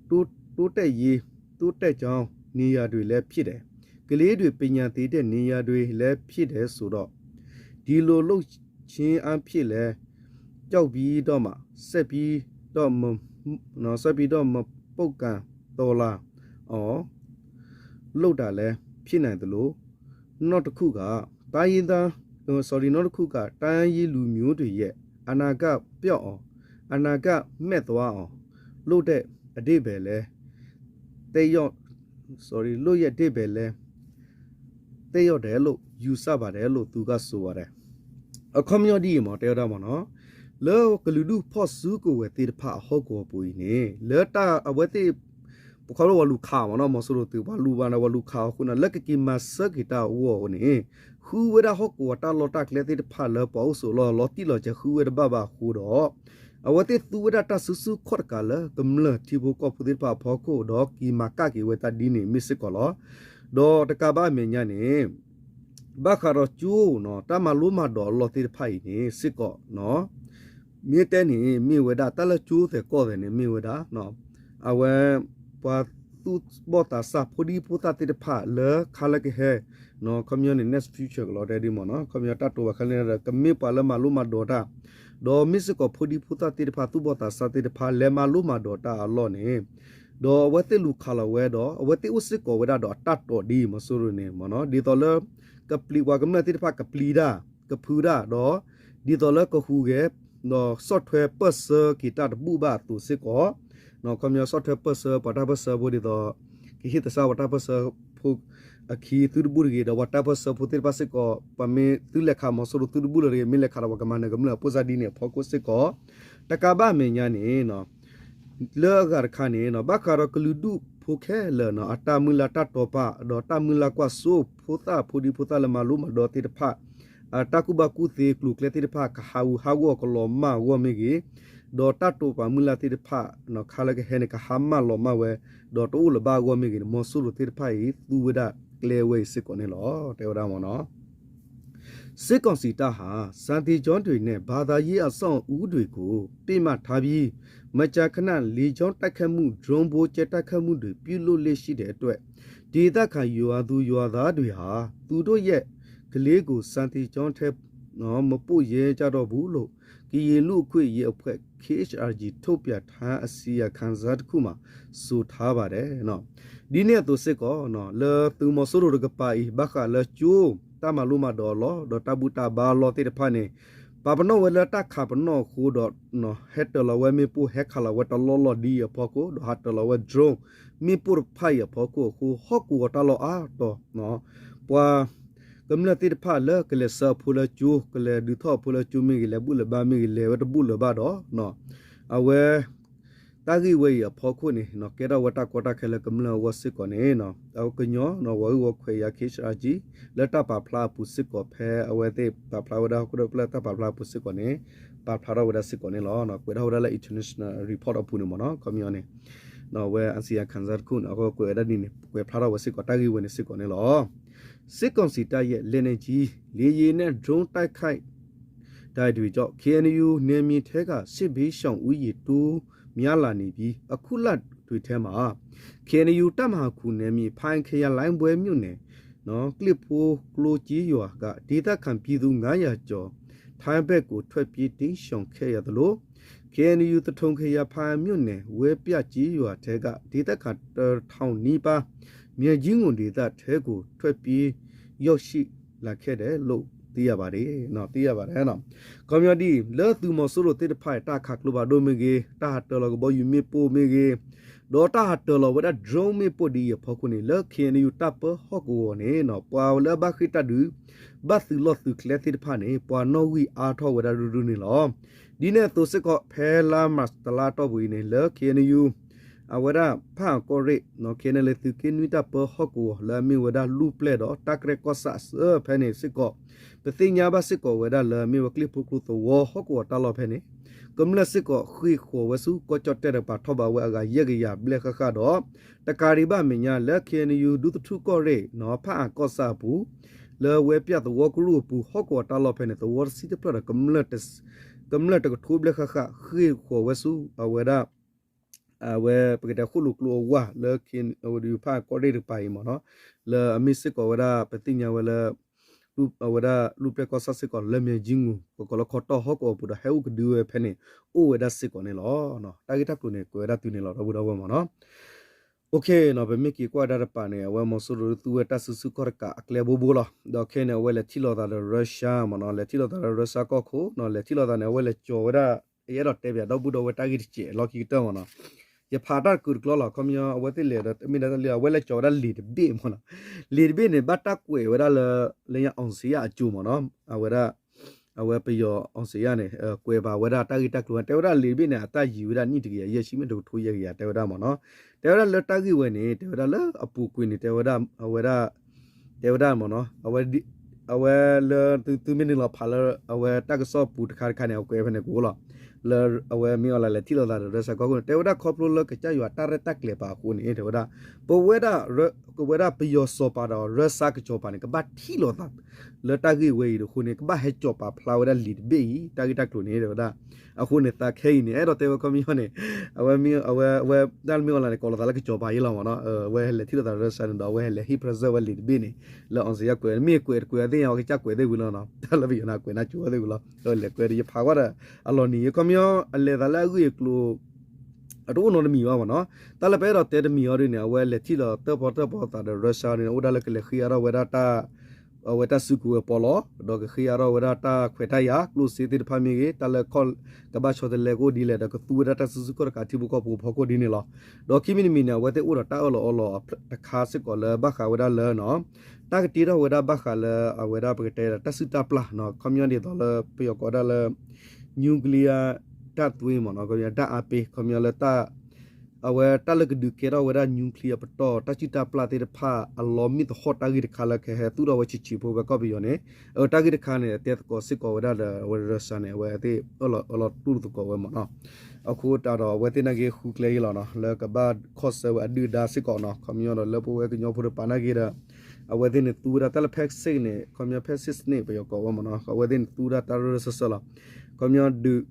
တိုးတိုးတက်ရေး တိုးတက်ကြောင်းနေရာတွေလည်းဖြစ်တယ်။ ကလေးတွေပညာသင်တဲ့နေရာတွေလည်းဖြစ်တယ်ဆိုတော့ ဒီလိုလုပ်ခြင်းအားဖြင့်လည်း ကြောက်ပြီးတော့မှ ဆက်ပြီးတော့မ နော် ဆက်ပြီးတော့မပုန်ကန်တော်လှန်အောင် လုပ်တာလည်းဖြစ်နိုင်သလို နောက်တစ်ခုက တိုင်းရင်းသား sorry နောက်တစ်ခုက တိုင်းရင်းလူမျိုးတွေရဲ့အနာဂတ်ပျောက်အောင် အနာဂတ်မဲ့သွားအောင် လုပ်တဲ့အဓိပ္ပာယ်လည်း သက်ရောက် sorry လုပ်ရဲ့အဓိပ္ပာယ်လည်း သက်ရောက်တယ်လို့ယူဆပါတယ်လို့သူကဆိုပါတယ်. အခီပညီဒ်အံၤမ့ၢ် တဲဝဲဒၣ်မ့ၢ်နီၤ, လၢကလုာ်ဒူၣ်ဖီၣ်စုကဝဲၤသ့ၣ်တဖၣ်အဟီၣ်ကဝီၤပူၤအံၤန့ၣ် လၢတၢ်အဝဲသ့ၣ် ပခီဖျိပှၤလူၤခးမ့ၢ်နီၤ မီၤစိရိၤသုးပှၤလူၤဘၣ်န့ၣ် ပှၤလူၤခးအဃိန့ၣ် လၢကက့ၤမၤဆၢက့ၤတၢ်အဂီၢ်အဃိန့ၣ် ဃုဝဲဒၣ်ဟီၣ်ကဝီၤတၢ်လီၢ်တၢ်ကျဲသ့ၣ်တဖၣ်လၢပှၤအိၣ်ဆိးလီၢ်လီၤတံၢ်လီၤဆဲးဃုဝဲတဘၣ်ဘၣ်အဃိဒီး အဝဲသ့ၣ်သူဝဲဒၣ်တၢ်စုဆူၣ်ခီၣ်တကးလၢကမျၢၢ်ထံဖိကီၢ်ဖိသ့ၣ်တဖၣ်အဖီခိၣ်ဒီးက့ၤမၤကၣ်က့ၤဝဲတၢ်ဒ်န့ၣ်မ့ၢ်စ့ၢ်ကီးလီၤ. ဒီးတကးဘၣ်အမဲာ်ညါန့ၣ် ဘၣ်ဃးဒီးကၠိနီၤ တၢ်မၤလိမၤဒိးအလီၢ်သ့ၣ်တဖၣ်အံၤန့ၣ်စ့ၢ်ကီးနီၤ မ့ၢ်တဲန့ၣ် မ့ၢ်ဝဲဒၣ်တၢ်လၢကၠိသဲးကီၢ်သဲးန့ၣ် မ့ၢ်ဝဲဒၣ် အဝဲ ပှၤသူၣ်ဘီၣ်သးစၢ်ဖိဒံဖိသၣ်သ့ၣ်တဖၣ်လၢခါလၢကဟဲ ခီပညီန့ၣ် next future ကလီၤတဲဒ်မ့ၢ်နီၤ ခီပညီတၢ်တိာ်ဘၣ်ခဲလၢာ်န့ၣ်ဒီး ကမ့ၢ်ပှၤလၢမၤလိမၤဒိးတၢ် ဒီးမ့ၢ်စ့ၢ်ကီးဖိဒံဖိသၣ်သ့ၣ်တဖၣ် သူၣ်ဘီၣ်သးစၢ်သ့ၣ်တဖၣ် လဲၤမၤလိမၤဒိးတၢ်အလီၢ်န့ၣ် ဒီးအဝဲသ့ၣ်လူၤခးလီၤဝဲဒီး အဝဲသ့ၣ်အိၣ်စ့ၢ်ကီးဝဲဒၣ်ဒီးအတၢ်တိာ်ဒ်မီၤစိရိၤန့ၣ်မ့ၢ်နီၤ ဒ်သိးလၢ ကပျံၤပှၤကမျၢၢ်သ့ၣ်တဖၣ်ကပျံၤတၢ် ကဖုးတၢ်ဒီး ဒ်သိးလၢကဟူးဂဲၤ ဒီးဆီၣ်ထွဲပၢၢ်ဆၢက့ၤတၢ်တဘူၣ်ဘၣ်အသိးစ့ၢ်ကီး ခီပညီဆီၣ်ထွဲပၢၢ်ဆၢပှၤတၢ်ပၢၢ်ဆၢဖိဒ်သိး ကဟ့ၣ်သဆၣ်ပှၤတၢ်ပၢၢ်ဆၢဖိအခံသုတဘူၣ်တဂ့ၤ ဒီးပှၤတၢ်ပၢၢ်ဆၢဖိသ့ၣ်တဖၣ်စ့ၢ်ကီး ပှၤမ့ၢ်သုလဲၤခးမီၤစိရိၤသုတဘူၣ်လၢတဂ့ၤ မ့ၢ်လဲၤခးဒီးပှၤကမၤနၢၤကမျၢၢ်အဖိစၢ်ဒ်န့ၣ်အဖီခိၣ်စ့ၢ်ကီး တကးဘၣ်အမဲာ်ညါန့ၣ် လၢအဂၤတခါန့ၣ် ဘၣ်ဃးဒီးကလုာ်ဒူၣ်ဖိခဲလၢာ် အတၢ်မုၢ်လၢ်တၢ်တိာ်ပာ် ဒီးတၢ်မုၢ်လၢ်ကွၢ်စိဖိသၣ်ဖိဒံဖိသၣ်လၢမၤလိမၤဒိးသ့ၣ်တဖၣ် အတၢ်ကူၣ်ဘၣ်ကူၣ်သ့ကျိၤကျဲသ့ၣ်တဖၣ် ကဟးဂူာ်ဟးဂီၤကလီၤမၢ်အဂီၢ်မ့ၢ်ဂ့ၤ, ဒီးတၢ်တိာ်ပာ်မုၢ်လၢ်သ့ၣ်တဖၣ် ခါလၢကဟဲန့ၣ် ကဟါမၢ်လီၤမၢ်ဝဲ, ဒီးတအိၣ်လၢၤဘၣ်အဂီၢ်မ့ၢ်ဂ့ၤန့ၣ် မီၤစိရိၤသ့ၣ်တဖၣ်အံၤ သူဝဲဒၣ်ကျဲဝဲအံၤစ့ၢ်ကီးန့ၣ်လီၤ. တဲဝဲဒၣ်မ့ၢ်နီၤ စစ်ကောင်စီတပ်ဟာ စာသင်ကျောင်းတွေနဲ့ ဘာသာရေးအဆောက်အအုံတွေကို ပစ်မှတ်ထားပြီး မကြာခဏ လေကြောင်းတိုက်ခိုက်မှု၊ ဒရုန်းဗုံးကြဲတိုက်ခိုက်မှုတွေ ပြုလုပ်လေ့ရှိတဲ့အတွက် ဒေသခံရွာသူရွာသားတွေဟာ သူတို့ရဲ့ကလေးကို စာသင်ကျောင်းထဲ မပို့ရဲကြတော့ဘူးလို့ ကရင်လူ့အခွင့်အရေးအဖွဲ့ K H R G ထုတ်ပြန်ထားအစီရင်ခံစာတစ်ခုမှာ ဆိုထားပါတယ် ဒ်န့ၣ်အသိးစ့ၢ်ကီး လၢသုးမီၤစိရိၤတကပၤအံၤ ဘၣ်ဃးလၢကၠိ တၢ်မၤလိမၤဒိးအလီၢ် ဒီးတၢ်ဘူၣ်တၢ်ဘါအလီၢ်သ့ၣ်တဖၣ်န့ၣ် ပာ်ပနီၣ်ဝဲလၢတၢ်ခးပနီၣ်အဃိဒီး ဟဲတၢၤလီၤဝဲမ့ၣ်ပိၢ် ဟဲခးလီၤဝဲတလီၢ်လီၢ်ဒ်အံၤအဖီခိၣ် ဒီးဟးတၢၤလီၤဝဲ drone မ့ၣ်ပိၢ်တဖၣ်အံၤအဖီခိၣ်အဃိ ဟီၣ်ကဝီၤတၢ်လီၢ်အါတီၤ ပှၤ ကမျၢၢ်သ့ၣ်တဖၣ်လၢကလဲၤဆှၢအဖိလၢကၠိ ကလဲၤဒုးထီၣ်အဖိလၢကၠိမ့ၢ်ဂ့ၤ လဲၤဘူၣ်လဲၤဘါမ့ၢ်ဂ့ၤ လဲၤဝဲတဘူၣ်လၢၤဘၣ်ဒီး အဝဲ တၢ်ဂ့ၢ်ဝဲအံၤအဖီခိၣ်န့ၣ် ကဲထီၣ်ဝဲတၢ်ကီတၢ်ခဲလၢကမျၢၢ်အဂီၢ်စ့ၢ်ကီးန့ၣ် အကညီ ဝၤဂ့ၢ်ဝီခွဲးယာ် K H R G လၢတၢ်ပာ်ဖျါအပူၤစ့ၢ်ကီး ဖဲအဝဲသ့ၣ်ပာ်ဖျါဝဲဒၣ်ဟီၣ်ခိၣ်ဒီဖျၢၣ်တၢ်ပာ်ဖျါအပူၤစ့ၢ်ကီးန့ၣ် ပာ်ဖျါထီၣ်ဝဲဒၣ်စ့ၢ်ကီးန့ၣ်လီၤ. ကွဲးထီၣ်ဝဲဒၣ်လၢ international report အပူၤန့ၣ်မ့ၢ်နီၤ ခီပညီန့ၣ် အဝဲ အစီရင်ခံစာ တခုန့ၣ် အဃိကွဲးဝဲဒၣ်ဒ်န့ၣ် ကွဲးဖျါထီၣ်ဝဲစ့ၢ်ကီး တၢ်ဂ့ၢ်ဝဲန့ၣ်စ့ၢ်ကီးန့ၣ်လီၤ. စစ်ကောင်စီတပ်ရဲ့ လက်နက်ကြီး၊ လေယာဉ်နဲ့ ဒရုန်းတိုက်ခိုက်တာတွေကြောင့် K N U နယ်မြေထဲက စစ်ဘေးရှောင်ဦးရေ တိုးများလာနေပြီး အခုလတွေထဲမှာ K N U တပ်မဟာခုနယ်မြေ ဖားအံခရိုင် လိုင်းဘွဲမြို့နယ် နော် ကလ့ၣ်ဖိကျိကျေးရွာက ဒေသခံပြည်သူ ငါးရာကျော် ထိုင်းဘက်ကို ထွက်ပြေးတိမ်းရှောင်ခဲ့ရသလို K N U သထုံခရိုင် ဖားအံမြို့နယ် ဝဲပျကျေးရွာထဲက ဒေသခံ တစ်ထောင်နီးပါး မြေကြီးငုံဒေသထဲကို ထွက်ပြေးရောက်ရှိလာခဲ့တယ်လို့ သိရပါတယ်နော် သိရပါတယ်နော် ခီပညီဒ်အံၤ လၢသုးမီၤစိရိၤသ့ၣ်တဖၣ်အံၤ တၢ်ခးကျိဖးဒိၣ်မ့ၢ်ဂ့ၤ တၢ်ဟးတၢၤလီၤကဘီယူၤမ့ၣ်ပိၢ်မ့ၢ်ဂ့ၤ ဒီးတၢ်ဟးတၢၤလီၤဝဲဒၣ် drone မ့ၣ်ပိၢ်ဒ်အံၤအဖီခိၣ်န့ၣ် လၢ K N U တၢ်ပၢဟီၣ်ကဝီၤန့ၣ် ပှၤလၢအဘၣ်ဃ့ၢ်တၢ်ဒုး ဘၣ်သုးလီၢ်သုးကျဲသ့ၣ်တဖၣ်န့ၣ် ပှၤနီၣ်ဂံၢ်အါထီၣ်ဝဲဒၣ်ရုၢ်ရုၢ်န့ၣ်လီၤ. ဒ်န့ၣ်အသိးစ့ၢ်ကီး ဖဲလါမၢ်ၡးတလါအတီၢ်ပူၤအံၤန့ၣ် လၢ K N U အဝဲဒၣ် ဖၣ်အၣ်ကီၢ်ရ့ၣ် K N L A သုးက့နွံတၢ်ပၢဟီၣ်ကဝီၤ လၢအမ့ၢ်ဝဲဒၣ်လူၢ်ပျဲၢ်ဒီး တၢ်ကရဲၣ်ကီၢ်ဆၣ်အဆၢဖဲန့ၣ်စ့ၢ်ကီး ပသ့ၣ်ညါဘၣ်စ့ၢ်ကီးဝဲဒၣ်လၢအမ့ၢ်ဝဲကျ့ၣ်ဖိကျိသဝီဟီၣ်ကဝီၤတၢ်လီၢ်ဖဲန့ၣ် ကမျၢၢ်စ့ၢ်ကီး ဃ့ၢ်ဃီၤဝဲဆူ ကီၢ်ကၠီၣ်တဲၣ်တကပၤထီၣ်ဘးဝဲအဂၤယဲၢ်ကယၤဘျဲၣ်ဃၣ်ဃၣ်ဒီး တကးဒံးဘၣ်အမဲာ်ညါလၢ K N U ဒူသထူၣ်ကီၢ်ရ့ၣ် ဖၣ်အၣ်ကီၢ်ဆၣ်အပူၤ လၢဝဲပျၣ်သဝီကရူၢ်အပူၤ ဟီၣ်ကဝီၤတၢ်လီၢ်ဖဲန့ၣ် သဝီတဆံတဖျၢၣ်ဒီး ကမျၢၢ်တကထိဘျဲၣ်ဃၣ်ဃၣ် ဃ့ၢ်ဃီၤဝဲဆူ အဝဲဒၣ် အဝဲပကတဲဃိၣ်လိာ်ကျိအဝၢ်လၢ ဖၣ်အၣ်ကီၢ်ရ့ၣ်တကပၤအံၤမ့ၢ်နီၤ လၢအမ့ၢ်စ့ၢ်ကီးဝဲဒၣ် ပသ့ၣ်ညါဝဲလၢ အဝဲဒၣ်လူၢ်ပျဲၢ်ကီၢ်ဆၣ်စ့ၢ်ကီးလၢ မၠဲကၠံငူၤ ကကိးလၢခီတီၢ်ဟီၣ်ကဝီၤပူၤဒီး ဟဲအိၣ်ကဒုဝဲဖဲန့ၣ် အိၣ်ဝဲဒၣ်စ့ၢ်ကီးန့ၣ်လီၤ. တၢ်ဂ့ၢ်တၢ်ကျိၤန့ၣ် ကွဲးဝဲဒၣ်တုၤန့ၣ်လီၤ ဒီပုၢ်ဒီဝဲၢ်မ့ၢ်နီၤ ပမ့ၢ်က့ၤကွၢ်ဒၣ်တပၤန့ၣ် အဝဲမီၤစိရိၤသူဝဲတၢ်စုဆူၣ်ခီၣ်တကးအကျဲဘိဘိလီၤ. ဒီးခဲအံၤန့ၣ် အဝဲလဲၤထံၣ်လိာ်သးဒီး Russia မ့ၢ်နီၤ လဲၤထံၣ်လိာ်သးဒီး Russia ကီၢ်ခိၣ် လဲၤထံၣ်လိာ်သးန့ၣ် အဝဲလဲၤကၠီၤဝဲဒၣ် ယအဲၣ်ဒိးတဲပၠးဒီပုၢ်ဒီဝဲၢ်တၢ်ဂ့ၢ်တစဲးလီၢ်ခံကတၢၢ်မ့ၢ်နီၤ ယဖးတၢ်တကုာ်တကျီလီၤ ခီပညီ အဝဲသ့ၣ်လဲၤဒီးတမ့ၢ်ဒၣ်တၢ်လံ အဝဲလဲၤကၠီၤဝဲဒၣ်လံာ်တဘ့ၣ်မ့ၢ်နီၤ လံာ်တဘ့ၣ်န့ၣ် ဘၣ်တၢ်ကွဲးဝဲဒၣ်လၢ လၢညါ အောင်ဇေယျ အကျိၤမ့ၢ်နီၤ အဝဲဒၣ် အဝဲပယီၤ အောင်ဇေယျ န့ၣ် ကွဲးပာ်ဝဲဒၣ်တၢ်ဂ့ၢ်တၢ်ကျိၤ တဲဝဲဒၣ်လံာ်တဘ့ၣ်န့ၣ် အတၢ်ယံၤဝဲဒၣ်နံၣ်တကယၤယဲၢ်ဆံမ့ၢ်တကထိယဲၢ်ကယၤ တဲဝဲဒၣ်မ့ၢ်နီၤ တဲဝဲဒၣ်လၢတၢ်ဂ့ၢ်ဝဲန့ၣ် တဲဝဲဒၣ်လၢအပူၤကွံာ်န့ၣ် တဲဝဲဒၣ် အဝဲဒၣ် တဲဝဲဒၣ်မ့ၢ်နီၤ အဝဲလၢ သုမ့ၢ်နုာ်လီၤဖးလၢ အဝဲတၢ်ကစီၣ်ပူၤတခါတခါန့ၣ် အကွဲးဖဲန့ၣ်ကအိၣ်လီၤ လၢအဝဲမ့ၢ်အီၤလၢလဲၤထံၣ်လိာ်သးဒီး Russia ကီၢ်ခိၣ်န့ၣ် တဲဝဲဒၣ်ခီဖျိလၢကစၢ်ယွၤတၢ်ရဲၣ်တၢ်ကျဲၤပာ်အဃိန့ၣ် တဲဝဲဒၣ် ပဝဲဒၣ် ကဝဲဒၣ်ပယီၤစီၤပၤဒီး Russia ကစီၤပၤန့ၣ် ကဘၣ်ထံၣ်လိာ်သး လၢတၢ်ဂ့ၢ်ဝဲအံၤအဃိန့ၣ် ကဘၣ်ဟဲကၠီၤပာ်ဖျါဝဲဒၣ်လံာ်တဘ့ၣ်အံၤ တၢ်ဂ့ၢ်တၢ်ကျိၤန့ၣ် တဲဝဲဒၣ် အဃိန့ၣ် သးခဲအံၤန့ၣ် အဲၣ်ဒိးတဲဝဲခီပညီန့ၣ် အဝဲမ့ၢ် အဝဲ အဝဲ တၢ်မ့ၢ်အီၤလၢန့ၣ် ကိးလီၤသးလၢကစီၤပၤယဲလီၤမ့ၢ်နီၤ အဝဲလဲၤထံၣ်လိာ်သး Russia န့ၣ်ဒီး အဝဲလဲၤဟ့ၣ် present ဝဲလံာ်တဘ့ၣ်န့ၣ် လၢ အောင်ဇေယျ ကွဲး မ့ၢ်ကွဲးတကွဲးအသ့ၣ်ညါ အဝဲကစၢ်ကွဲးသ့ၣ်ဝံၤလီၤနီၤ တၢ်လၢပယီၤန့ၣ် ကွဲးနၢ်ကၠိဝဲသ့ၣ်ဝံၤလီၤ လဲၤကွဲးဒီး ယဖးကွၢ်ဒီး အလီၤနံၤ ခီပညီ အလဲၤသးလၢအဂ့ၢ်အကျိၤ အတအိၣ်နီတမံၤဘၣ်မ့ၢ်နီၤ တၢ်လၢပအဲၣ်ဒိးတဲတမံၤအီၤဒ်န့ၣ် အဝဲလဲၤထံၣ်လီၤတၢၣ်ပီတၢၣ်ပီသးဒီး Russia န့ၣ် အိၣ်ဒၣ်လၢကလဲၤဃ့အါထီၣ်ဝဲဒၣ်တၢ် အဝဲတၢ်စုကဝဲၤပီးလီၤ ဒီးကဃ့အါထီၣ်ဝဲဒၣ်တၢ်ခွဲးတၢ်ယာ် ကျိၣ်စ့သ့ၣ်တဖၣ်မ့ၢ်ဂ့ၤ တၢ်လၢခီၣ် ကဘၣ်ဆီတလဲကအိၣ်ဒ်လဲၣ် ဒီးကသူဝဲဒၣ်တၢ်စုဆူၣ်ခီၣ်တကးထံဖိကီၢ်ဖိအဖီခိၣ်ဒ်န့ၣ်လီၤ. ဒီးခံမံၤတမံၤန့ၣ် အဝဲသ့ၣ်အိၣ်ဒီးတၢ်အၢၣ်လီၤအီလီၤတခါစ့ၢ်ကီးလၢဘၣ်ဃးဝဲဒၣ်လၢ တၢ်ကတ့ထီၣ်ဝဲဒၣ်ဘၣ်ဃးလၢ အဝဲဒၣ်ပကတဲဒီးတၢ်စုၣ်တၢ်ပျၢ် ခီပညီဒ်သိးလၢပယီၤကိးဝဲဒၣ်လၢ nuclear တၢ်သွံမ့ၢ်နီၤ ခီပညီ ဓာတ်အားပေး ခီပညီလၢတၢ် အဝဲတၢ်လၢကဒုးကဲထီၣ်ဝဲဒၣ် nuclear အပတီၢ် တၢ်စုၣ်တၢ်ပျၢ်သ့ၣ်တဖၣ်အလီၢ်မ့ၢ်တဟီၣ်တၢ်ဂ့ၢ်တခါလၢကဟဲသူၣ်ထီၣ်ဝဲဆံးဆံးဖိဖဲကီၢ်ပယီၤန့ၣ်, အတၢ်ဂ့ၢ်တခါန့ၣ် အတဲသကိးစ့ၢ်ကီးဝဲဒၣ်ဒီးအဝဲရၢၡါန့ၣ် အဝဲသ့ၣ်အၢၣ်လီၤတူၢ်သကိးဝဲမ့ၢ်နီၤ. အဃိသတးဒီး အဝဲသ့ၣ်နာ်က့ဃုကျဲအံၤလီၤနီၤ လၢကဘၣ်ခီၣ်ဆၢဝဲအဒုၣ်အဒါစ့ၢ်ကီးနီၤ. ခီပညီဒီးလၢပဝဲကညီဖိတကပၤနာ်က့ဒီး အဝဲသ့ၣ်န့ၣ်သူဝဲဒၣ်တၢ်လၢ Pacific န့ၣ် ခီပညီ Pacific န့ၣ် ပယီၤကိးဝဲမ့ၢ်နီၤ. အဝဲသ့ၣ်န့ၣ်သူဝဲဒၣ်တၢ်ရၢရၢစၢၢ်စၢၢ်လီၤ. ခီပညီဒုး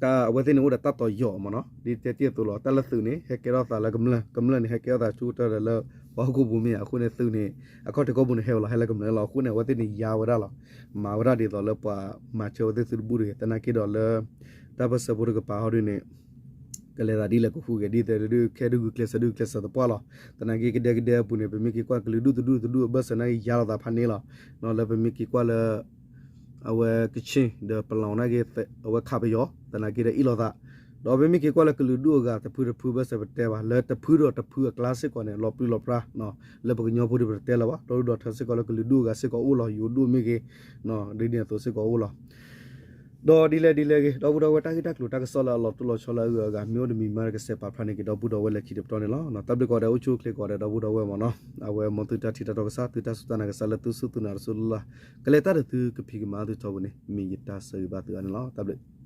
တၢ်အဝဲသ့ၣ်န့ၣ်အိၣ်ဒီးတၢ်တီၤယီၤမ့ၢ်နီၤ. ဒ်တဲတ့ၢ်အသိးလီၤ တၢ်လၢသုးန့ၣ် ဟဲကဲထီၣ်သးလၢကမျၢၢ်, ကမျၢၢ်န့ၣ် ဟဲကဲထီၣ်သးဆူကတၢၢ်ဒီးလၢ ပှၤဟီၣ်ခိၣ်ဖိမ့ၢ်ဧါ. အဃိန့ၣ်သုးန့ၣ် အခီၣ်ထံးခီၣ်ဘိန့ၣ် ဟဲဝဲလီၤ ဟဲလၢကမျၢၢ်လီၤ. အဃိန့ၣ် အဝဲသ့ၣ်န့ၣ်ယါဝဲဒၣ်လီၤ. မၤဝဲဒၣ်ဒ်သိးလၢပှၤမၤဆၢဝဲသ့ၣ်သုတဘူၣ်တဂ့ၤ. သနာ်က့ဒီးလၢ တၢ်ပၢၢ်ဆၢဖိတကပၤဟီဒ်န့ၣ် ကလဲၤသးဒ်လဲၣ်ကဃုဂ့ၤ ဒ်သိးဒုး ခဲဒုးဂုာ်ကျဲးစၢးဒုးဂုာ်ကျဲးစၢးသပှၢ်လီၤ. သနာ်က့ကဒဲကဒဲအပူၤန့ၣ် ပမ့ၢ်က့ၤကွၢ်ကလုာ်ဒူၣ်တဒူၣ်တဒူၣ်အဘၢၣ်စၢၤနာ်က့ယါလိာ်သးဖးန့ၣ်လီၤ. လၢပမ့ၢ်က့ၤကွၢ်လၢ အဝဲကခ့ၣ်ဒီးပလီၤနာ်က့ အဝဲခးပယီၤ သနာ်က့ဒီးအ့ၣ်လိာ်သး, ဒီးပမ့ၢ်က့ၤကွၢ်လၢကလုာ်ဒူၣ်အဂၤတဖုတဖုဘၢၣ်စၢၤပတဲဘၣ် လၢတဖုဒီးတဖုအကျါစ့ၢ်ကီးန့ၣ် လီၤပြံလီၤပြါ လၢပကညီဖိဒီးပတတဲလၢၤဘၣ် ဒီဒူၣ်ဒီထၢစ့ၢ်ကီးလၢကလုာ်ဒူၣ်အဂၤစ့ၢ်ကီးအိၣ်လီၤ ယိၤဒူၣ်မ့ၢ်ဂ့ၤ ဒ်န့ၣ်အသိးစ့ၢ်ကီးအိၣ်လီၤ. ဒီးဒ်လဲၣ်ဒ်လဲၣ်ဂ့ၤ ဒီပုၢ်ဒီဝဲၢ်တၢ်ဂ့ၢ်တၢ်ကျိၤတၢ်ကစီၣ်လၢအလီၤတိၢ်လီၤဆီလၢအဂုၤအဂၤ မ့ၢ်အိၣ်တမံၤမးဒီးကစဲးပာ်ဖျါန့ၢ်က့ၤဒီပုၢ်ဒီဝဲၢ်လၢခံတပတီၢ်န့ၣ်လီၤ. တၢ်ဘျုးကိးဂၤဒဲး အိၣ်ဆူၣ်အိၣ်ချ့ကိးဂၤဒဲး ဒီပုၢ်ဒီဝဲၢ်မ့ၢ်နီၤ အဝဲမ်သုတၢ်ထံၣ်တၢ်တီကစၢ် သုတၢ်စူၢ်တၢ်နာ်ကစၢ်လၢသုစူၢ်သုနာ်တစိၤလၢ်လၢ် ကလဲၤတၢ်ဒီးသုကဖံးကမၤသုထီဘိန့ၣ် မ့ၢ်ယတၢ်ဆၢဂ့ၤဘၣ်သုအါန့ၣ်လီၤ. တၢ်ဘျုး